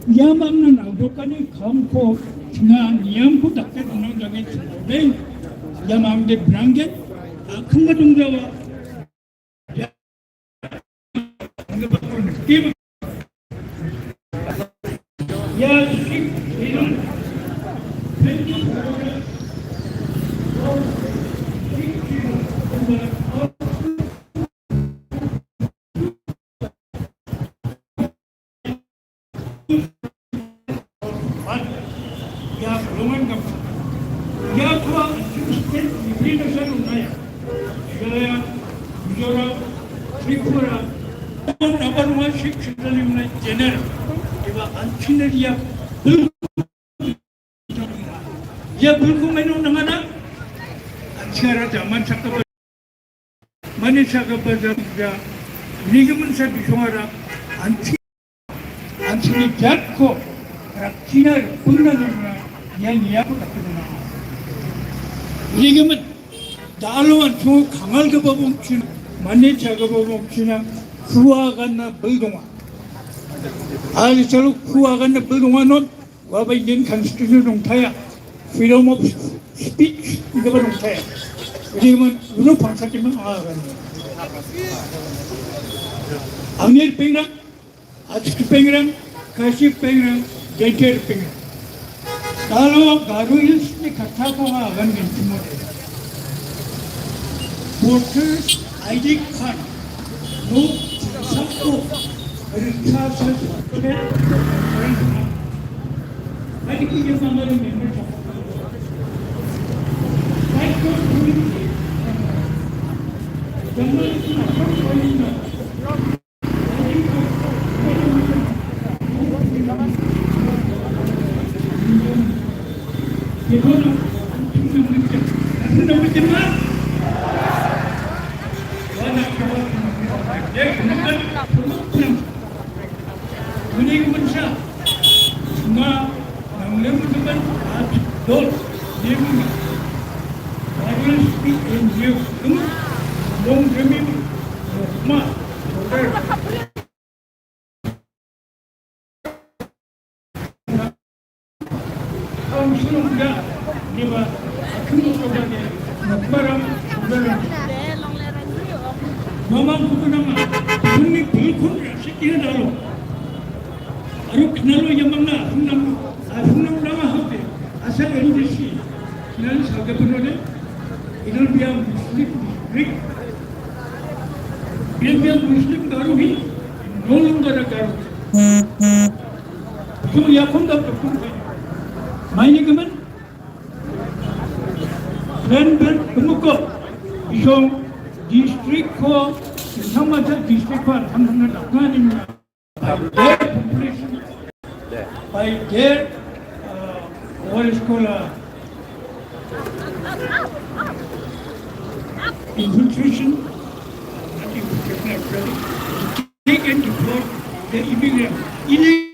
Ïa mam nan au dokani kham ko chinga niam ku tak ke dunang jange chinga. Ïa mam de branget. Akhung ba dung jawa. Ïa, Roman ka. Ïa, kua, state, Union Nation, Meghalaya, Mizoram, Tripura, number one Sixth Schedule Unit General, iba anchina ya bul, ya bul kumeno nangana, anchara jaman saka ba, mane saka ba ja, ja, nigaman sa bisong ara, anchi, anchi jat ko, rakchina, puna nangana, ya niya ko takuna. Nigaman, Dalo an chung khangal ka babong chin, mane cha ka babong china, khua gan na bel donga. Ali chalu khua gan na bel donga non, wa ba Indian Constitution dong thaya, freedom of speech, ka ba dong thaya. Jadi man, uno pangsa ki man, ah, gan. Amir Pingrang, Ach Pengrang, Kashi Pengrang, Jaintia Pengrang. Dalo Garo Hills ni kata ko ha gan gen tumor. Voters I D card. No, sako. Rikha sa. Ani ki ye mama re member. Jangan. Aruk nalo yamang na, hunam, hunam dama hape, asa N D C, nan sa gabenole, it'll be a Muslim district. It'll be a Muslim Garo hi, no longer a Garo. So, ya khum da khum. Mai ni kaman, ben ben kumuko, isong district ko, sama sa district ko, alhamdulillah, dakna ni. By their population, by their, uh, what is called, uh, infiltration, not infiltration, actually, to take and deport the immigrant. Illegal.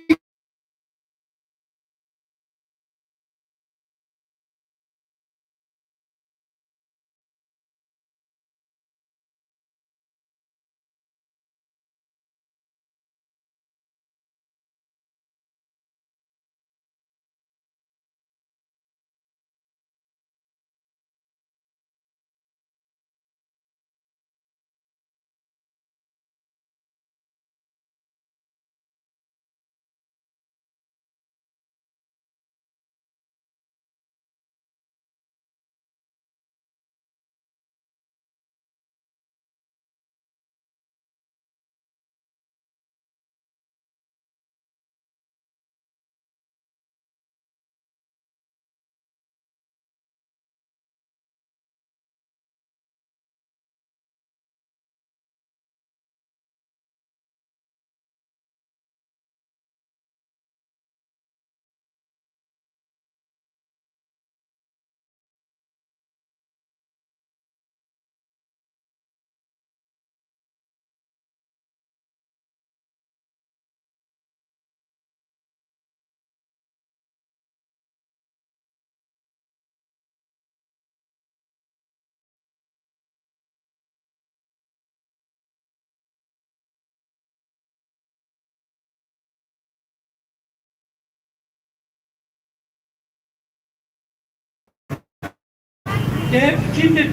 They've seen the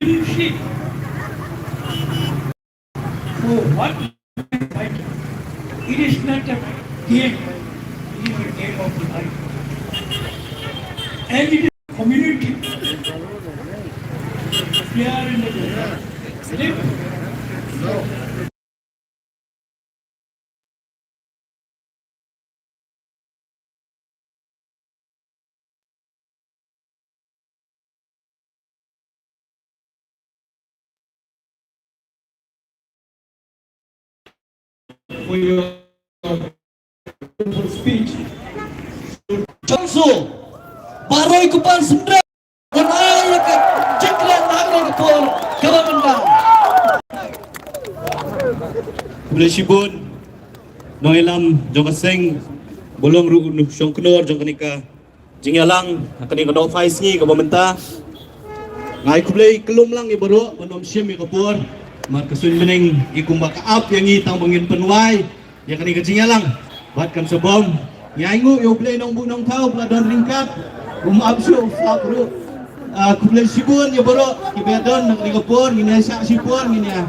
film sheet. For what? It is not a game. It is a game of life. And it is community. We are in the for your wonderful speech. Jongso, baroi ku pan sendra. Wan ai ka jingkren hangne ka por kaba mynta. Khublei shibun nongïalam jong ka seng, ba long ruh u shongknor jong kane ka jingïalang ha kane ka daw phai sngi kaba mynta. Nga ai khublei khlem lang ïa baroh ban ym shim ïa ka por. Namar ka suiñ bneng i kumba ka ap ïa ngi tang ba ngin pynwai ïa kane ka jingïalang. Bad kan sa bam, ngi ainguh ïa U Blei Nongbuh Nongthaw ba la don ryngkat, um ap shuh u sap ruh. Ah, khublei shibun ïa baroh kiba ïa don na kane ka por, ngin ïa shah shipor, ngin ïa,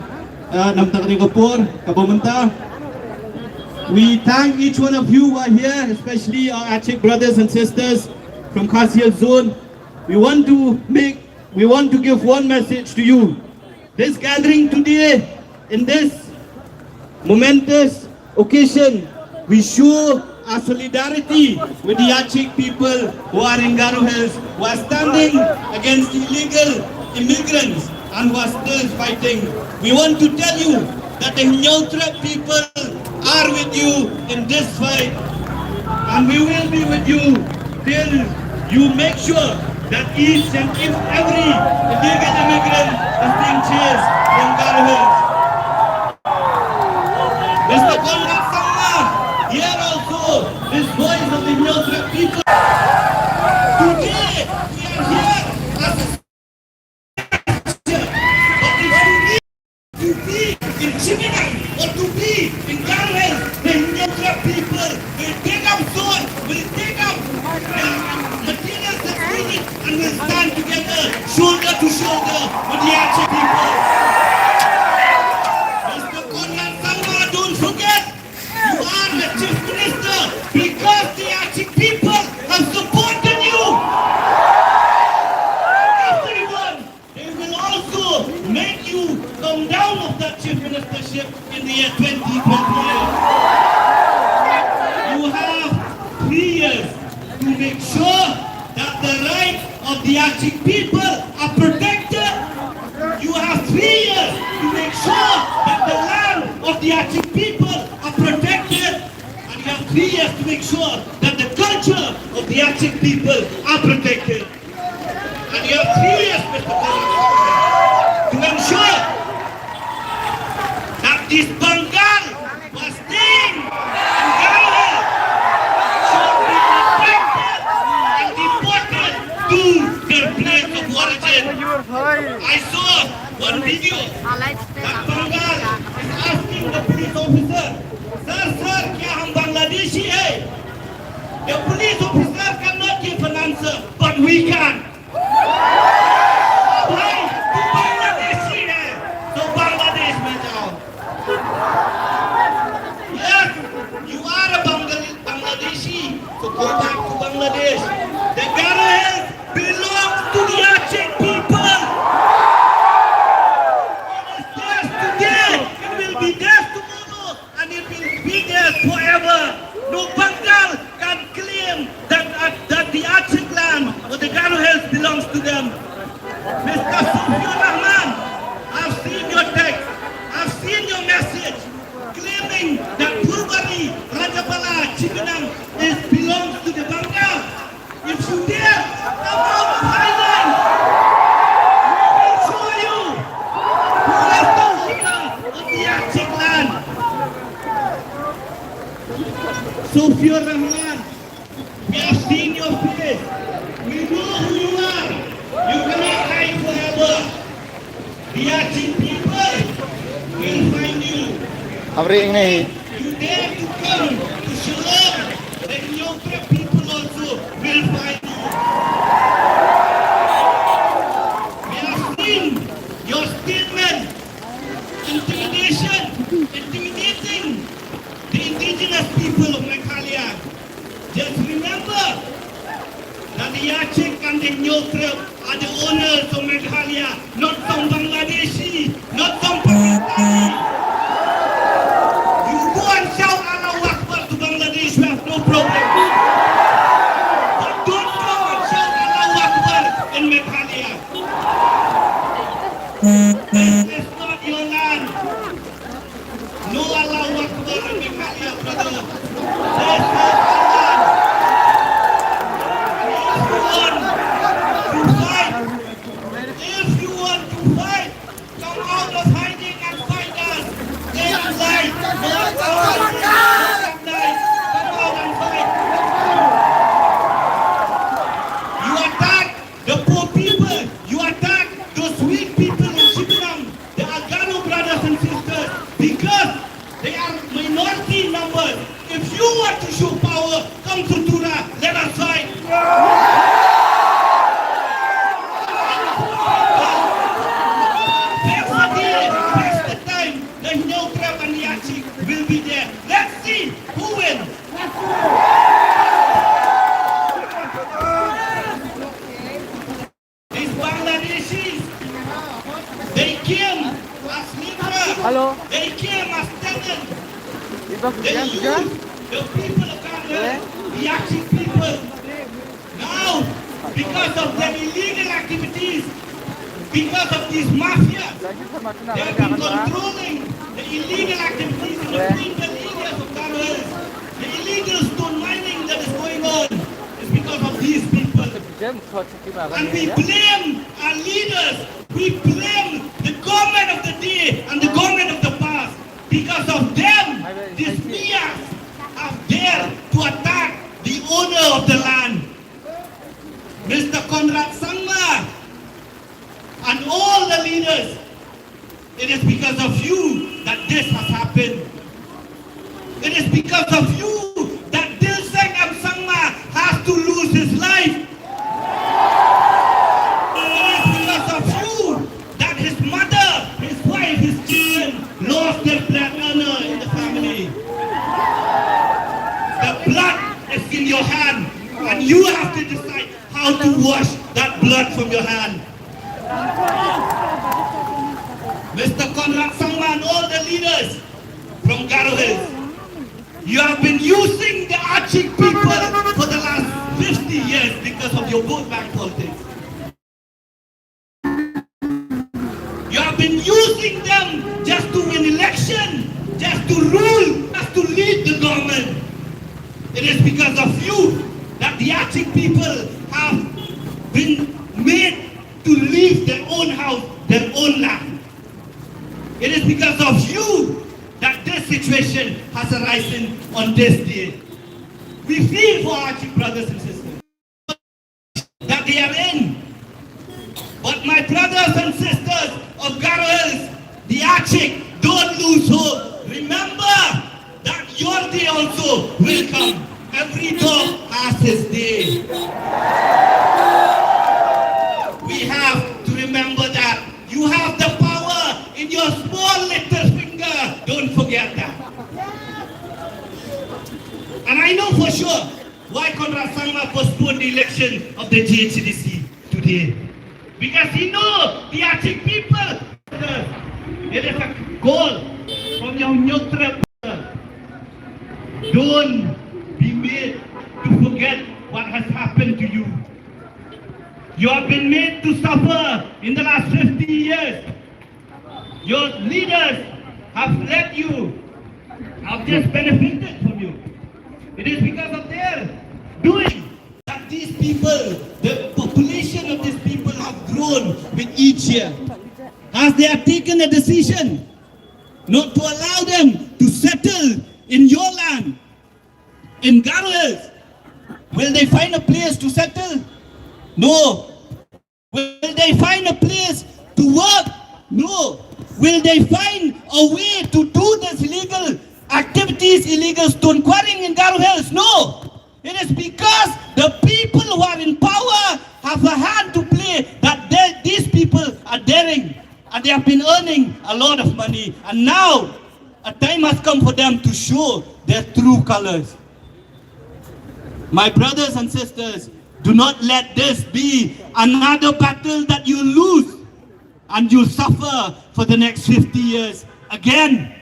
ah, namar kane ka por kaba mynta. We thank each one of you who are here, especially our Achik brothers and sisters from Khasi Hills Zone. We want to make, we want to give one message to you. This gathering today, in this momentous occasion, we show our solidarity with the Achik people who are in Garo Hills, who are standing against illegal immigrants and who are still fighting. We want to tell you that the Hynñiewtrep people are with you in this fight, and we will be with you till you make sure that each and ev- every illegal immigrant is being chased from Garo Hills. Mister Conrad Sangma, here also, this voice of the Hynñiewtrep people. Today, we are here as a but if you need to be in Chipinang or to be in Garo Hills, the Hynñiewtrep people will take up sword, will take up uh, materials and spirit and will stand together, shoulder to shoulder with the Achik people. Mister Conrad Sangma, don't forget, you are the chief minister because the Achik people have supported you. Everyone, they will also make you come down of that chief ministership in the year twenty twenty-eight. You have three years to make sure that the rights of the Achik people are protected. You have three years to make sure that the land of the Achik people are protected. And you have three years to make sure that the culture of the Achik people are protected. And you have three years, Mister President, to ensure that these Bangal who are staying in Garo Hills should be deported and deported to their place of origin. I saw one video that Bangal is asking the police officer, "Sir, sir, kya hum Bangladeshi hai?" The police officer cannot give an answer, but we can. Oh bhai, tu Bangladeshi hai, to Bangladesh mein jao. Yes, you are a Bangal- Bangladeshi, so go back to Bangladesh. The Garo Hills belongs to the Achik people. It is theirs today, it will be theirs tomorrow, and it will be there forever. No Bangal can claim that, that, that the Achik land or the Garo Hills belongs to them. Mister Sofia Rahman, I've seen your text, I've seen your message claiming that Phulbari, Rajabala, Chipinang is belongs to the Bangal. If you dare come out of Highland, we will show you who is the owner of the Achik land. Sofia Rahman, we have seen your face. We know who you are. You cannot hide forever. The Achik people will find you. Amri ini. You dare to come to Shillong, the Hynñiewtrep people also will find you. We have seen your statement, intimidation, intimidating the indigenous people of Meghalaya. Just remember that the Achik and the Hynñiewtrep are the owners of Meghalaya, not some Bangladeshi, not some Pakistani. You go and shout Allahu Akbar to Bangladesh, we have no problem. But don't come and shout Allahu Akbar in Meghalaya. This is not your land. No Allahu Akbar in Meghalaya. Hello. They came as tenants. They used the people of Garo, the Yachi people. Now, because of their illegal activities, because of these mafias, they have been controlling the illegal activities in the frontier areas of Garo Hills. The illegal stone mining that is going on is because of these people. And we blame our leaders. We blame the government of the day and the government of the past. Because of them, these Miyas have dared to attack the owner of the land. Mister Conrad Sangma and all the leaders, it is because of you that this has happened. It is because of you that Dilseng M Sangma has to lose his life. It is because of you that his mother, his wife, his children lost their breadwinner in the family. The blood is in your hand, and you have to decide how to wash that blood from your hand. Mister Conrad Sangma and all the leaders from Garo Hills, you have been using the Achik people for the last fifty years because of your vote bank politics. You have been using them just to win election, just to rule, just to lead the government. It is because of you that the Achik people have been made to leave their own house, their own land. It is because of you that this situation has arisen on this day. We feel for our Achik brothers and sisters that they are in. But my brothers and sisters of Garo Hills, the Achik, don't lose hope. Remember that your day also will come. Every dog has his day. We have to remember that. You have the power in your small little finger. Don't forget that. And I know for sure why Conrad Sangma postponed the election of the G H A D C today. Because he know the Achik people. It is a call from your neutral people. Don't be made to forget what has happened to you. You have been made to suffer in the last fifty years. Your leaders have led you, have just benefited from you. It is because of their doing that these people, the population of these people have grown with each year. As they have taken a decision not to allow them to settle in your land, in Garo Hills, will they find a place to settle? No. Will they find a place to work? No. Will they find a way to do this illegal activities, illegal stone quarrying in Garo Hills? No. It is because the people who are in power have a hand to play that they, these people are daring, and they have been earning a lot of money. And now a time has come for them to show their true colors. My brothers and sisters, do not let this be another battle that you lose and you suffer for the next fifty years again.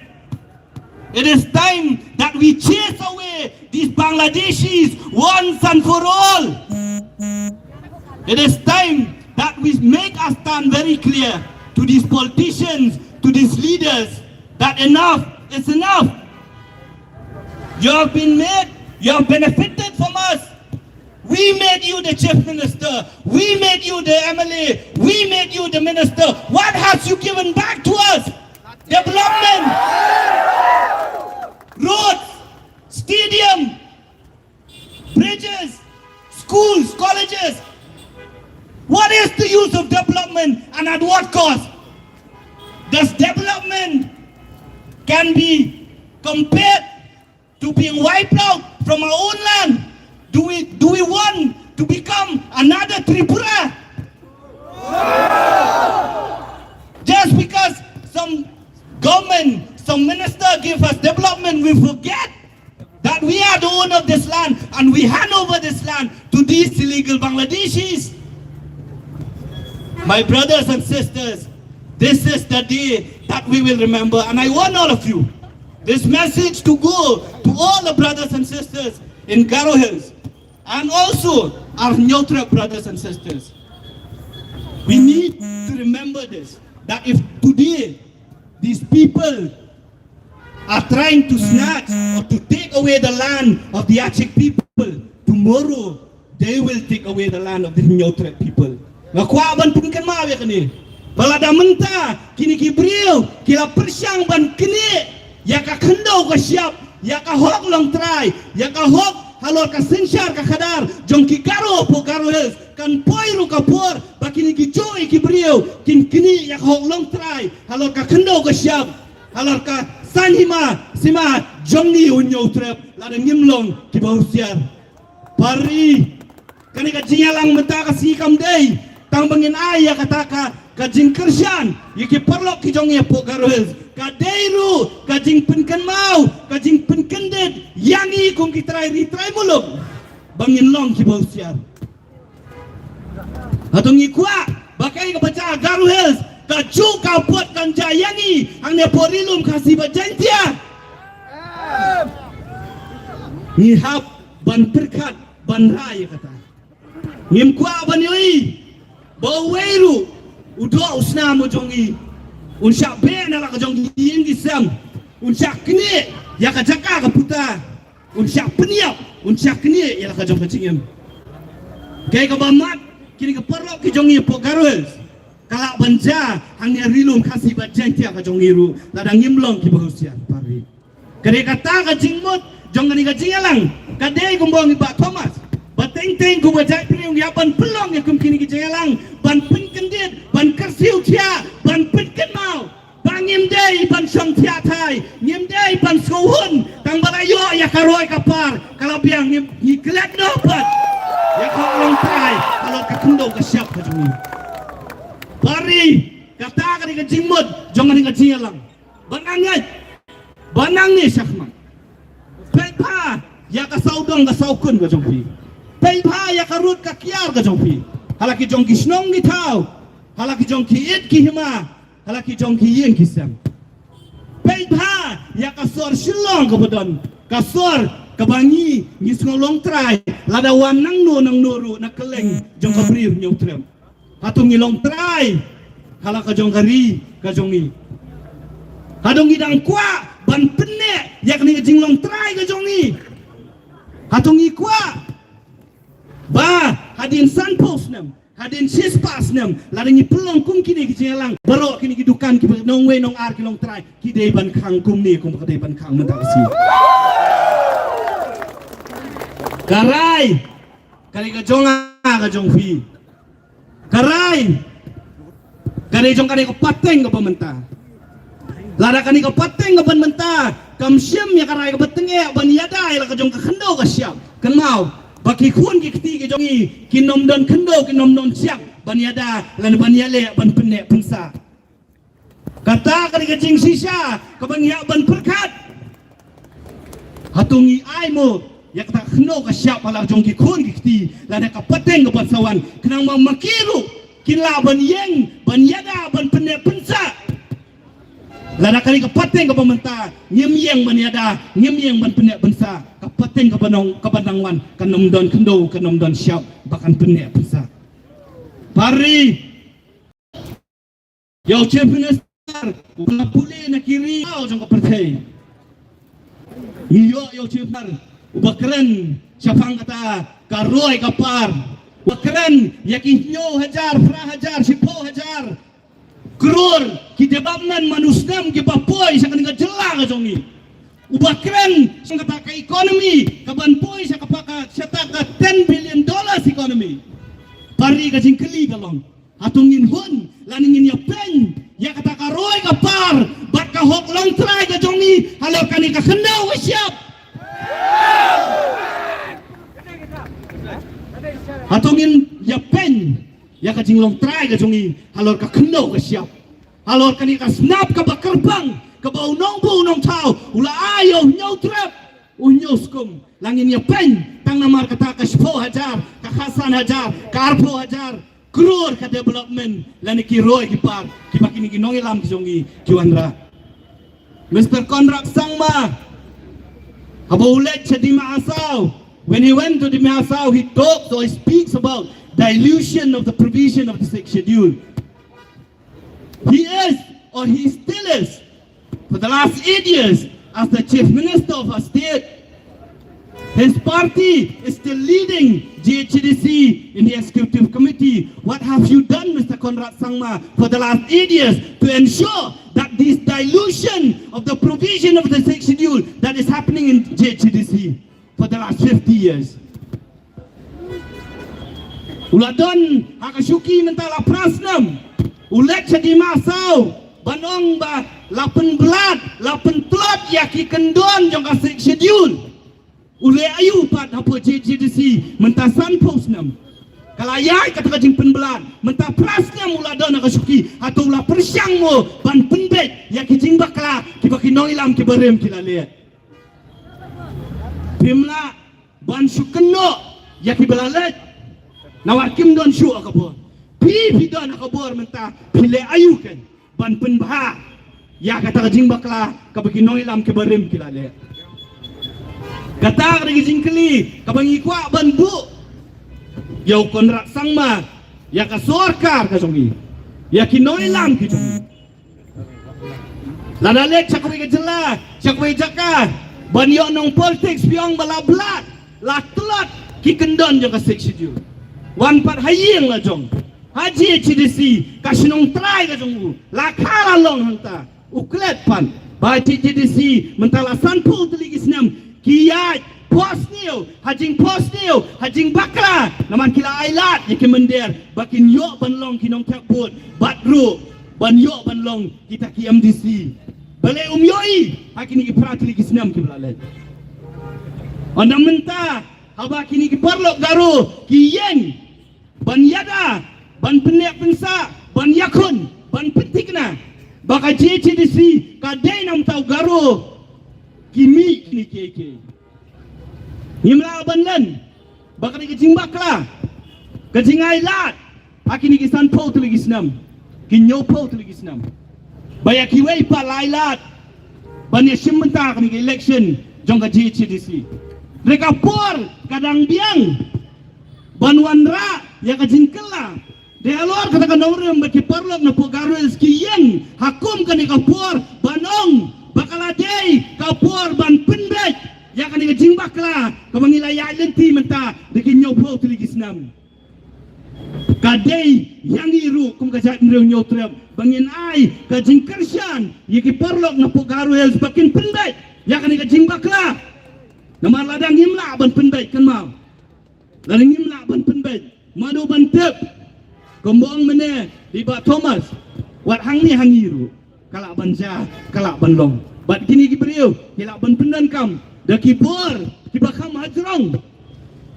It is time that we chase away these Bangladeshis once and for all. It is time that we make a stand very clear to these politicians, to these leaders, that enough is enough. You have been made, you have benefited from us. We made you the chief minister. We made you the M L A. We made you the minister. What has you given back to us? Development. Roads, stadium, bridges, schools, colleges. What is the use of development and at what cost? Does development can be compared to being wiped out from our own land? Do we, do we want to become another Tripura? Just because some government, some minister give us development, we forget that we are the owner of this land and we hand over this land to these illegal Bangladeshis. My brothers and sisters, this is the day that we will remember. And I want all of you, this message to go to all the brothers and sisters in Garo Hills and also our Hynñiewtrep brothers and sisters. We need to remember this, that if today these people are trying to snatch or to take away the land of the Achik people, tomorrow they will take away the land of the Hynñiewtrep people. Nga kwah ban pynkynmaw ïa kane. Ba lada mynta kine ki briew ki la pyrshang ban knieh ïa ka khyndew ka shyiap, ïa ka hok longtrai, ïa ka hok halor ka synshar ka khadar jong ki Garo hapoh Garo Hills, kan poi ruh ka por ba kine ki jong ki briew kin knieh ïa ka hok longtrai halor ka khyndew ka shyiap, halor ka saiñ hima sima jong ngi u Hynñiewtrep, lada ngim long kiba husiar. Pari, kane ka jingïalang mynta ka sngi kam dei tang ba ngin ai ïa kata ka, ka jingkyrshan ïa ki paralok ki jong ngi hapoh Garo Hills. Ka dei ruh ka jingpynkynmaw, ka jingpynkyndit ïa ngi kum ki trai ri trai muluk ba ngin long kiba husiar. Hato ngi kwah ba kaei kaba jia ha Garo Hills ka juh ka put kan jia ïa ngi hangne hapoh Ri Lum Khasi bad Jaiñtia? Ngi hap ban pyrkhat ban rai ïa kata. Ngim kwah ban ïohi ba uwei ruh u doh u snam u jong ngi un shah beh na la ka jong ki ïing ki sem, un shah knieh ïa ka jaka ka puta, un shah pynïap, un shah knieh ïa la ka jong ka jingim. Kaei kaba mad kine ki paralok ki jong ngi hapoh Garo Hills ka lah ban jia hangne ha Ri Lum Khasi bad Jaiñtia ka jong ngi ruh lada ngim long kiba husiar. Pari, ka dei kata ka jingmut jong kane ka jingïalang. Ka dei kumba ong i Bah Thomas, ba teng teng kumba jaitbynriew ngi hap ban pynlong ïa kum kine ki jingïalang, ban pynkyndit, ban kyrsiew thiah, ban pynkynmaw ba ngim dei ban shong thiah thai, ngim dei ban sngewhun tang ba la ïoh ïa ka roi ka par ka la biang. Ngi, ngi klet noh pat ïa ka hok longtrai halor ka khyndew ka shyiap ka jong ngi. Pari, kata ka dei ka jingmut jong kane ka jingïalang. Ba nang ngeit, ba nang ne shakhmat. Peit bha ïa ka sawdong ka sawkun ka jong phi. Peit bha ïa ka rud ka kiar ka jong phi. Ha la ki jong ki shnong ki thaw, ha la ki jong ki it ki hima, ha la ki jong ki ïing ki sem. Peit bha ïa ka sor Shillong kaba don, ka sor kaba ngi, ngi sngew longtrai lada wan nangno nangno ruh na kylleng jong ka Ri Hynñiewtrep. Hato ngi longtrai ha la ka jong ka ri ka jong ngi? Hato ngi dang kwah ban pynneh ïa kane ka jinglongtrai ka jong ngi? Hato ngi kwah ba hadien sanphew snem, hadien shispah snem, lada ngi pynlong kum kine ki jingïalang, baroh kine ki dukan kiba nongwei nongar ki longtrai ki dei ban khang kumne kumba ka dei ban khang mynta ka sngi? Ka rai ka dei ka jong nga, ka jong phi. Ka rai ka dei jong kane ka pateng kaba mynta. Lada kane ka pateng kaba mynta kam shim ïa ka rai kaba tyngeh ban ïada ïa la ka jong ka khyndew ka shyiap, kynmaw ba ki khun ki kti ki jong ngi kin ym don khyndew, kin ym don shyiap ban ïada lane ban ïaleh ban pynneh pynsah. Kata ka dei ka jingshisha kaba ngi hap ban pyrkhat. Hato ngi ai mo ïa kata ka khyndew ka shyiap ha la jong ki khun ki kti lane ka pateng kaban sa wan, khnang ba ma ki ruh kin lah ban ïeng ban ïada ban pynneh pynsah? Lada kane ka pateng kaba mynta ngim ïeng ban ïada, ngim ïeng ban pynneh pynsah, ka pateng kaba nang, kaba nang wan kan ym don khyndew, kan ym don shyiap ba kan pynneh pynsah. Pari, ïa u Chief Minister uba la pule na ki ri jong ka pyrthei. Ngi ïoh ïa u Chief Minister uba kren shaphang kata ka roi ka par, uba kren ïa ki hynñiew hajar, phra hajar, shiphew hajar klur ki development man u snem kiba poi sha kane ka jylla ka jong ngi. Uba kren shaphang kata ka economy kaban poi sha kata ka, sha kata ka ten billion dollars economy. Pari, ka jingkylli ka long, hato ngin hun lane ngin ïapeiñ ïa kata ka roi ka par bad ka hok longtrai ka jong ngi halor kane ka khyndew ka shyiap? Hato ngin ïapeiñ ïa ka jinglongtrai ka jong ngi halor ka khyndew ka shyiap, halor kane ka snap kaba kyrpang kaba u nongbuh u nongthaw u la ai ïa u Hynñiewtrep, u Hynñiewskum? La ngin ïapeiñ tang namar kata ka shiphew hajar, ka khatsan hajar, ka arphew hajar? klur ka development lane ki roi ki par kiba kine ki nongïalam ki jong ngi ki wanrah. Mister Conrad Sangma, haba u leit sha Dima Hasao, when he went to Dima Hasao, he talks or he speaks about dilution of the provision of the Sixth Schedule. He is, or he still is, for the last eight years, as the Chief Minister of our state, his party is still leading G H A D C in the executive committee. What have you done, Mister Conrad Sangma, for the last eight years to ensure that this dilution of the provision of the Sixth Schedule that is happening in G H A D C for the last fifty years? U la don ha ka shuki mynta la phra snem. U leit sha Dima Hasao ban ong ba la pynblad, la pyntlot ïa ki kyndon jong ka Sixth Schedule. U leh aïu pat hapoh G H A D C mynta sanphew snem? Ka la ïaid kata ka jingpynblad, mynta phra snem u la don ha ka shuki, hato u la pyrshang mo ban pynbeit ïa ki jingbakla kiba ki nongïalam kiba rim ki la leh? Phim lah ban shu kynnoh ïa kiba la leit. Namar kim don shuh ha ka bor. Phi phi don ha ka bor mynta, phi leh aïu kein ban pynbha ïa kata ka jingbakla kaba ki nongïalam kiba rim ki la leh? Kata ka dei ka jingkylli kaba ngi kwah ban buh ïa u Conrad Sangma, ïa ka sorkar ka jong ngi, ïa ki nongïalam ki jong ngi. Lada leit sha kawei ka jylla, sha kawei jaka, ban ïoh nong politics phi ong ba la blad, la tlot ki kyndon jong ka Sixth Schedule. Wan pat ha ïing la jong, ha G H A D C, ka shnong trai ka jong u, la kha la long hangta. U klet pat ba G H A D C mynta la sanphew tylli ki snem ki ïaid phohsniew ha jingphohsniew ha jingbakla, namar ki la ailad ïa ki mynder ba kin ïoh ban long ki nongthep vote bad ruh ban ïoh ban long kita ki M D C. Balei um ïohi ha kine ki phra tylli ki snem kiba la leit? Ynda mynta haba kine ki paralok Garo ki ïeng ban ïada, ban pynneh pynsah, ban ïakhun, ban pynthikna ba ka G H A D C ka dei na bynta u Garo, ki mih kine kiei kiei. Ngim lah ban len ba ka dei ka jingbakla, ka jingailad ha kine ki sanphew tylli ki snem, ki hynñiewphew tylli ki snem, ba ïa kiwei pat la ailad ban ïashim bynta kane ka election jong ka G H A D C. Re ka por ka dang biang ban wanrah ïa ka jingkylla. Dei halor kata ka nongrim ba ki paralok na Garo Hills ki ïeng ha kum kane ka por ban ong ba ka la dei ka por ban pynbeit ïa kane ka jingbakla kaba ngi la ïaid lynti mynta da ki hynñiewphew tylli ki snem. Ka dei ïa ngi ruh kum ka jaitbynriew Hynñiewtrep ba ngin ai ka jingkyrshan ïa ki paralok na Garo Hills ba kin pynbeit ïa kane ka jingbakla. Namar lada ngim lah ban pynbeit, kynmaw, lada ngim lah ban pynbeit, mano ban tip? Kumba ong mynne dei Bah Thomas, wat hangne ha ngi ruh ka lah ban jia, ka lah ban long. Bad kine ki briew ki lah ban pyndonkam da ki bor kiba kham hajrong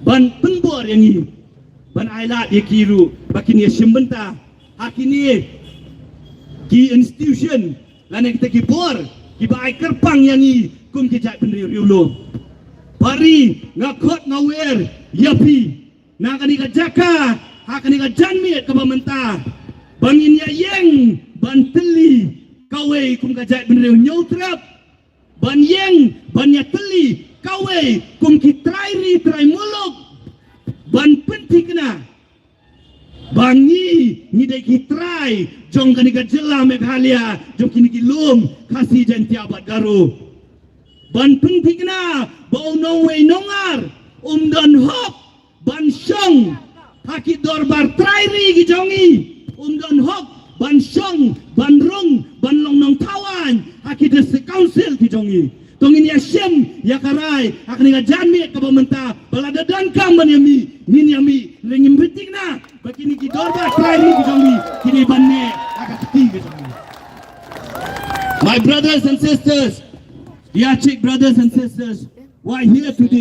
ban pynbor ïa ngi, ban ailad ïa ki ruh ba kin ïashim bynta ha kine ki institution lane kita ki bor kiba ai kyrpang ïa ngi kum ki jaitbynriew riewlum. Pari, nga khot nga wer ïa phi na kane ka jaka, ha kane ka janmiet kaba mynta, ba ngin ïa ïeng ban tylli kawei kum ka jaitbynriew Hynñiewtrep, ban ïeng ban ïa tylli kawei kum ki trai ri trai muluk, ban pynthikna ba ngi, ngi dei ki trai jong kane ka jylla Meghalaya, jong kine ki lum Khasi, Jaiñtia bad Garo. Ban pynthikna ba u nongwei nongar um don hok ban shong ha ki dorbar trai ri ki jong ngi, um don hok ban shong, ban rung, ban long nongthaw aiñ ha ki district council ki jong ngi. To ngin ïa shim ïa ka rai ha kane ka janmiet kaba mynta, ba lada donkam ban ïa mih, ngin ïa mih, hynrei ngin pynthikna ba kine ki dorbar trai ri ki jong ngi kin ïa ban neh ha ka kti ka jong ngi. My brothers and sisters, dear Chik brothers and sisters, who are here today,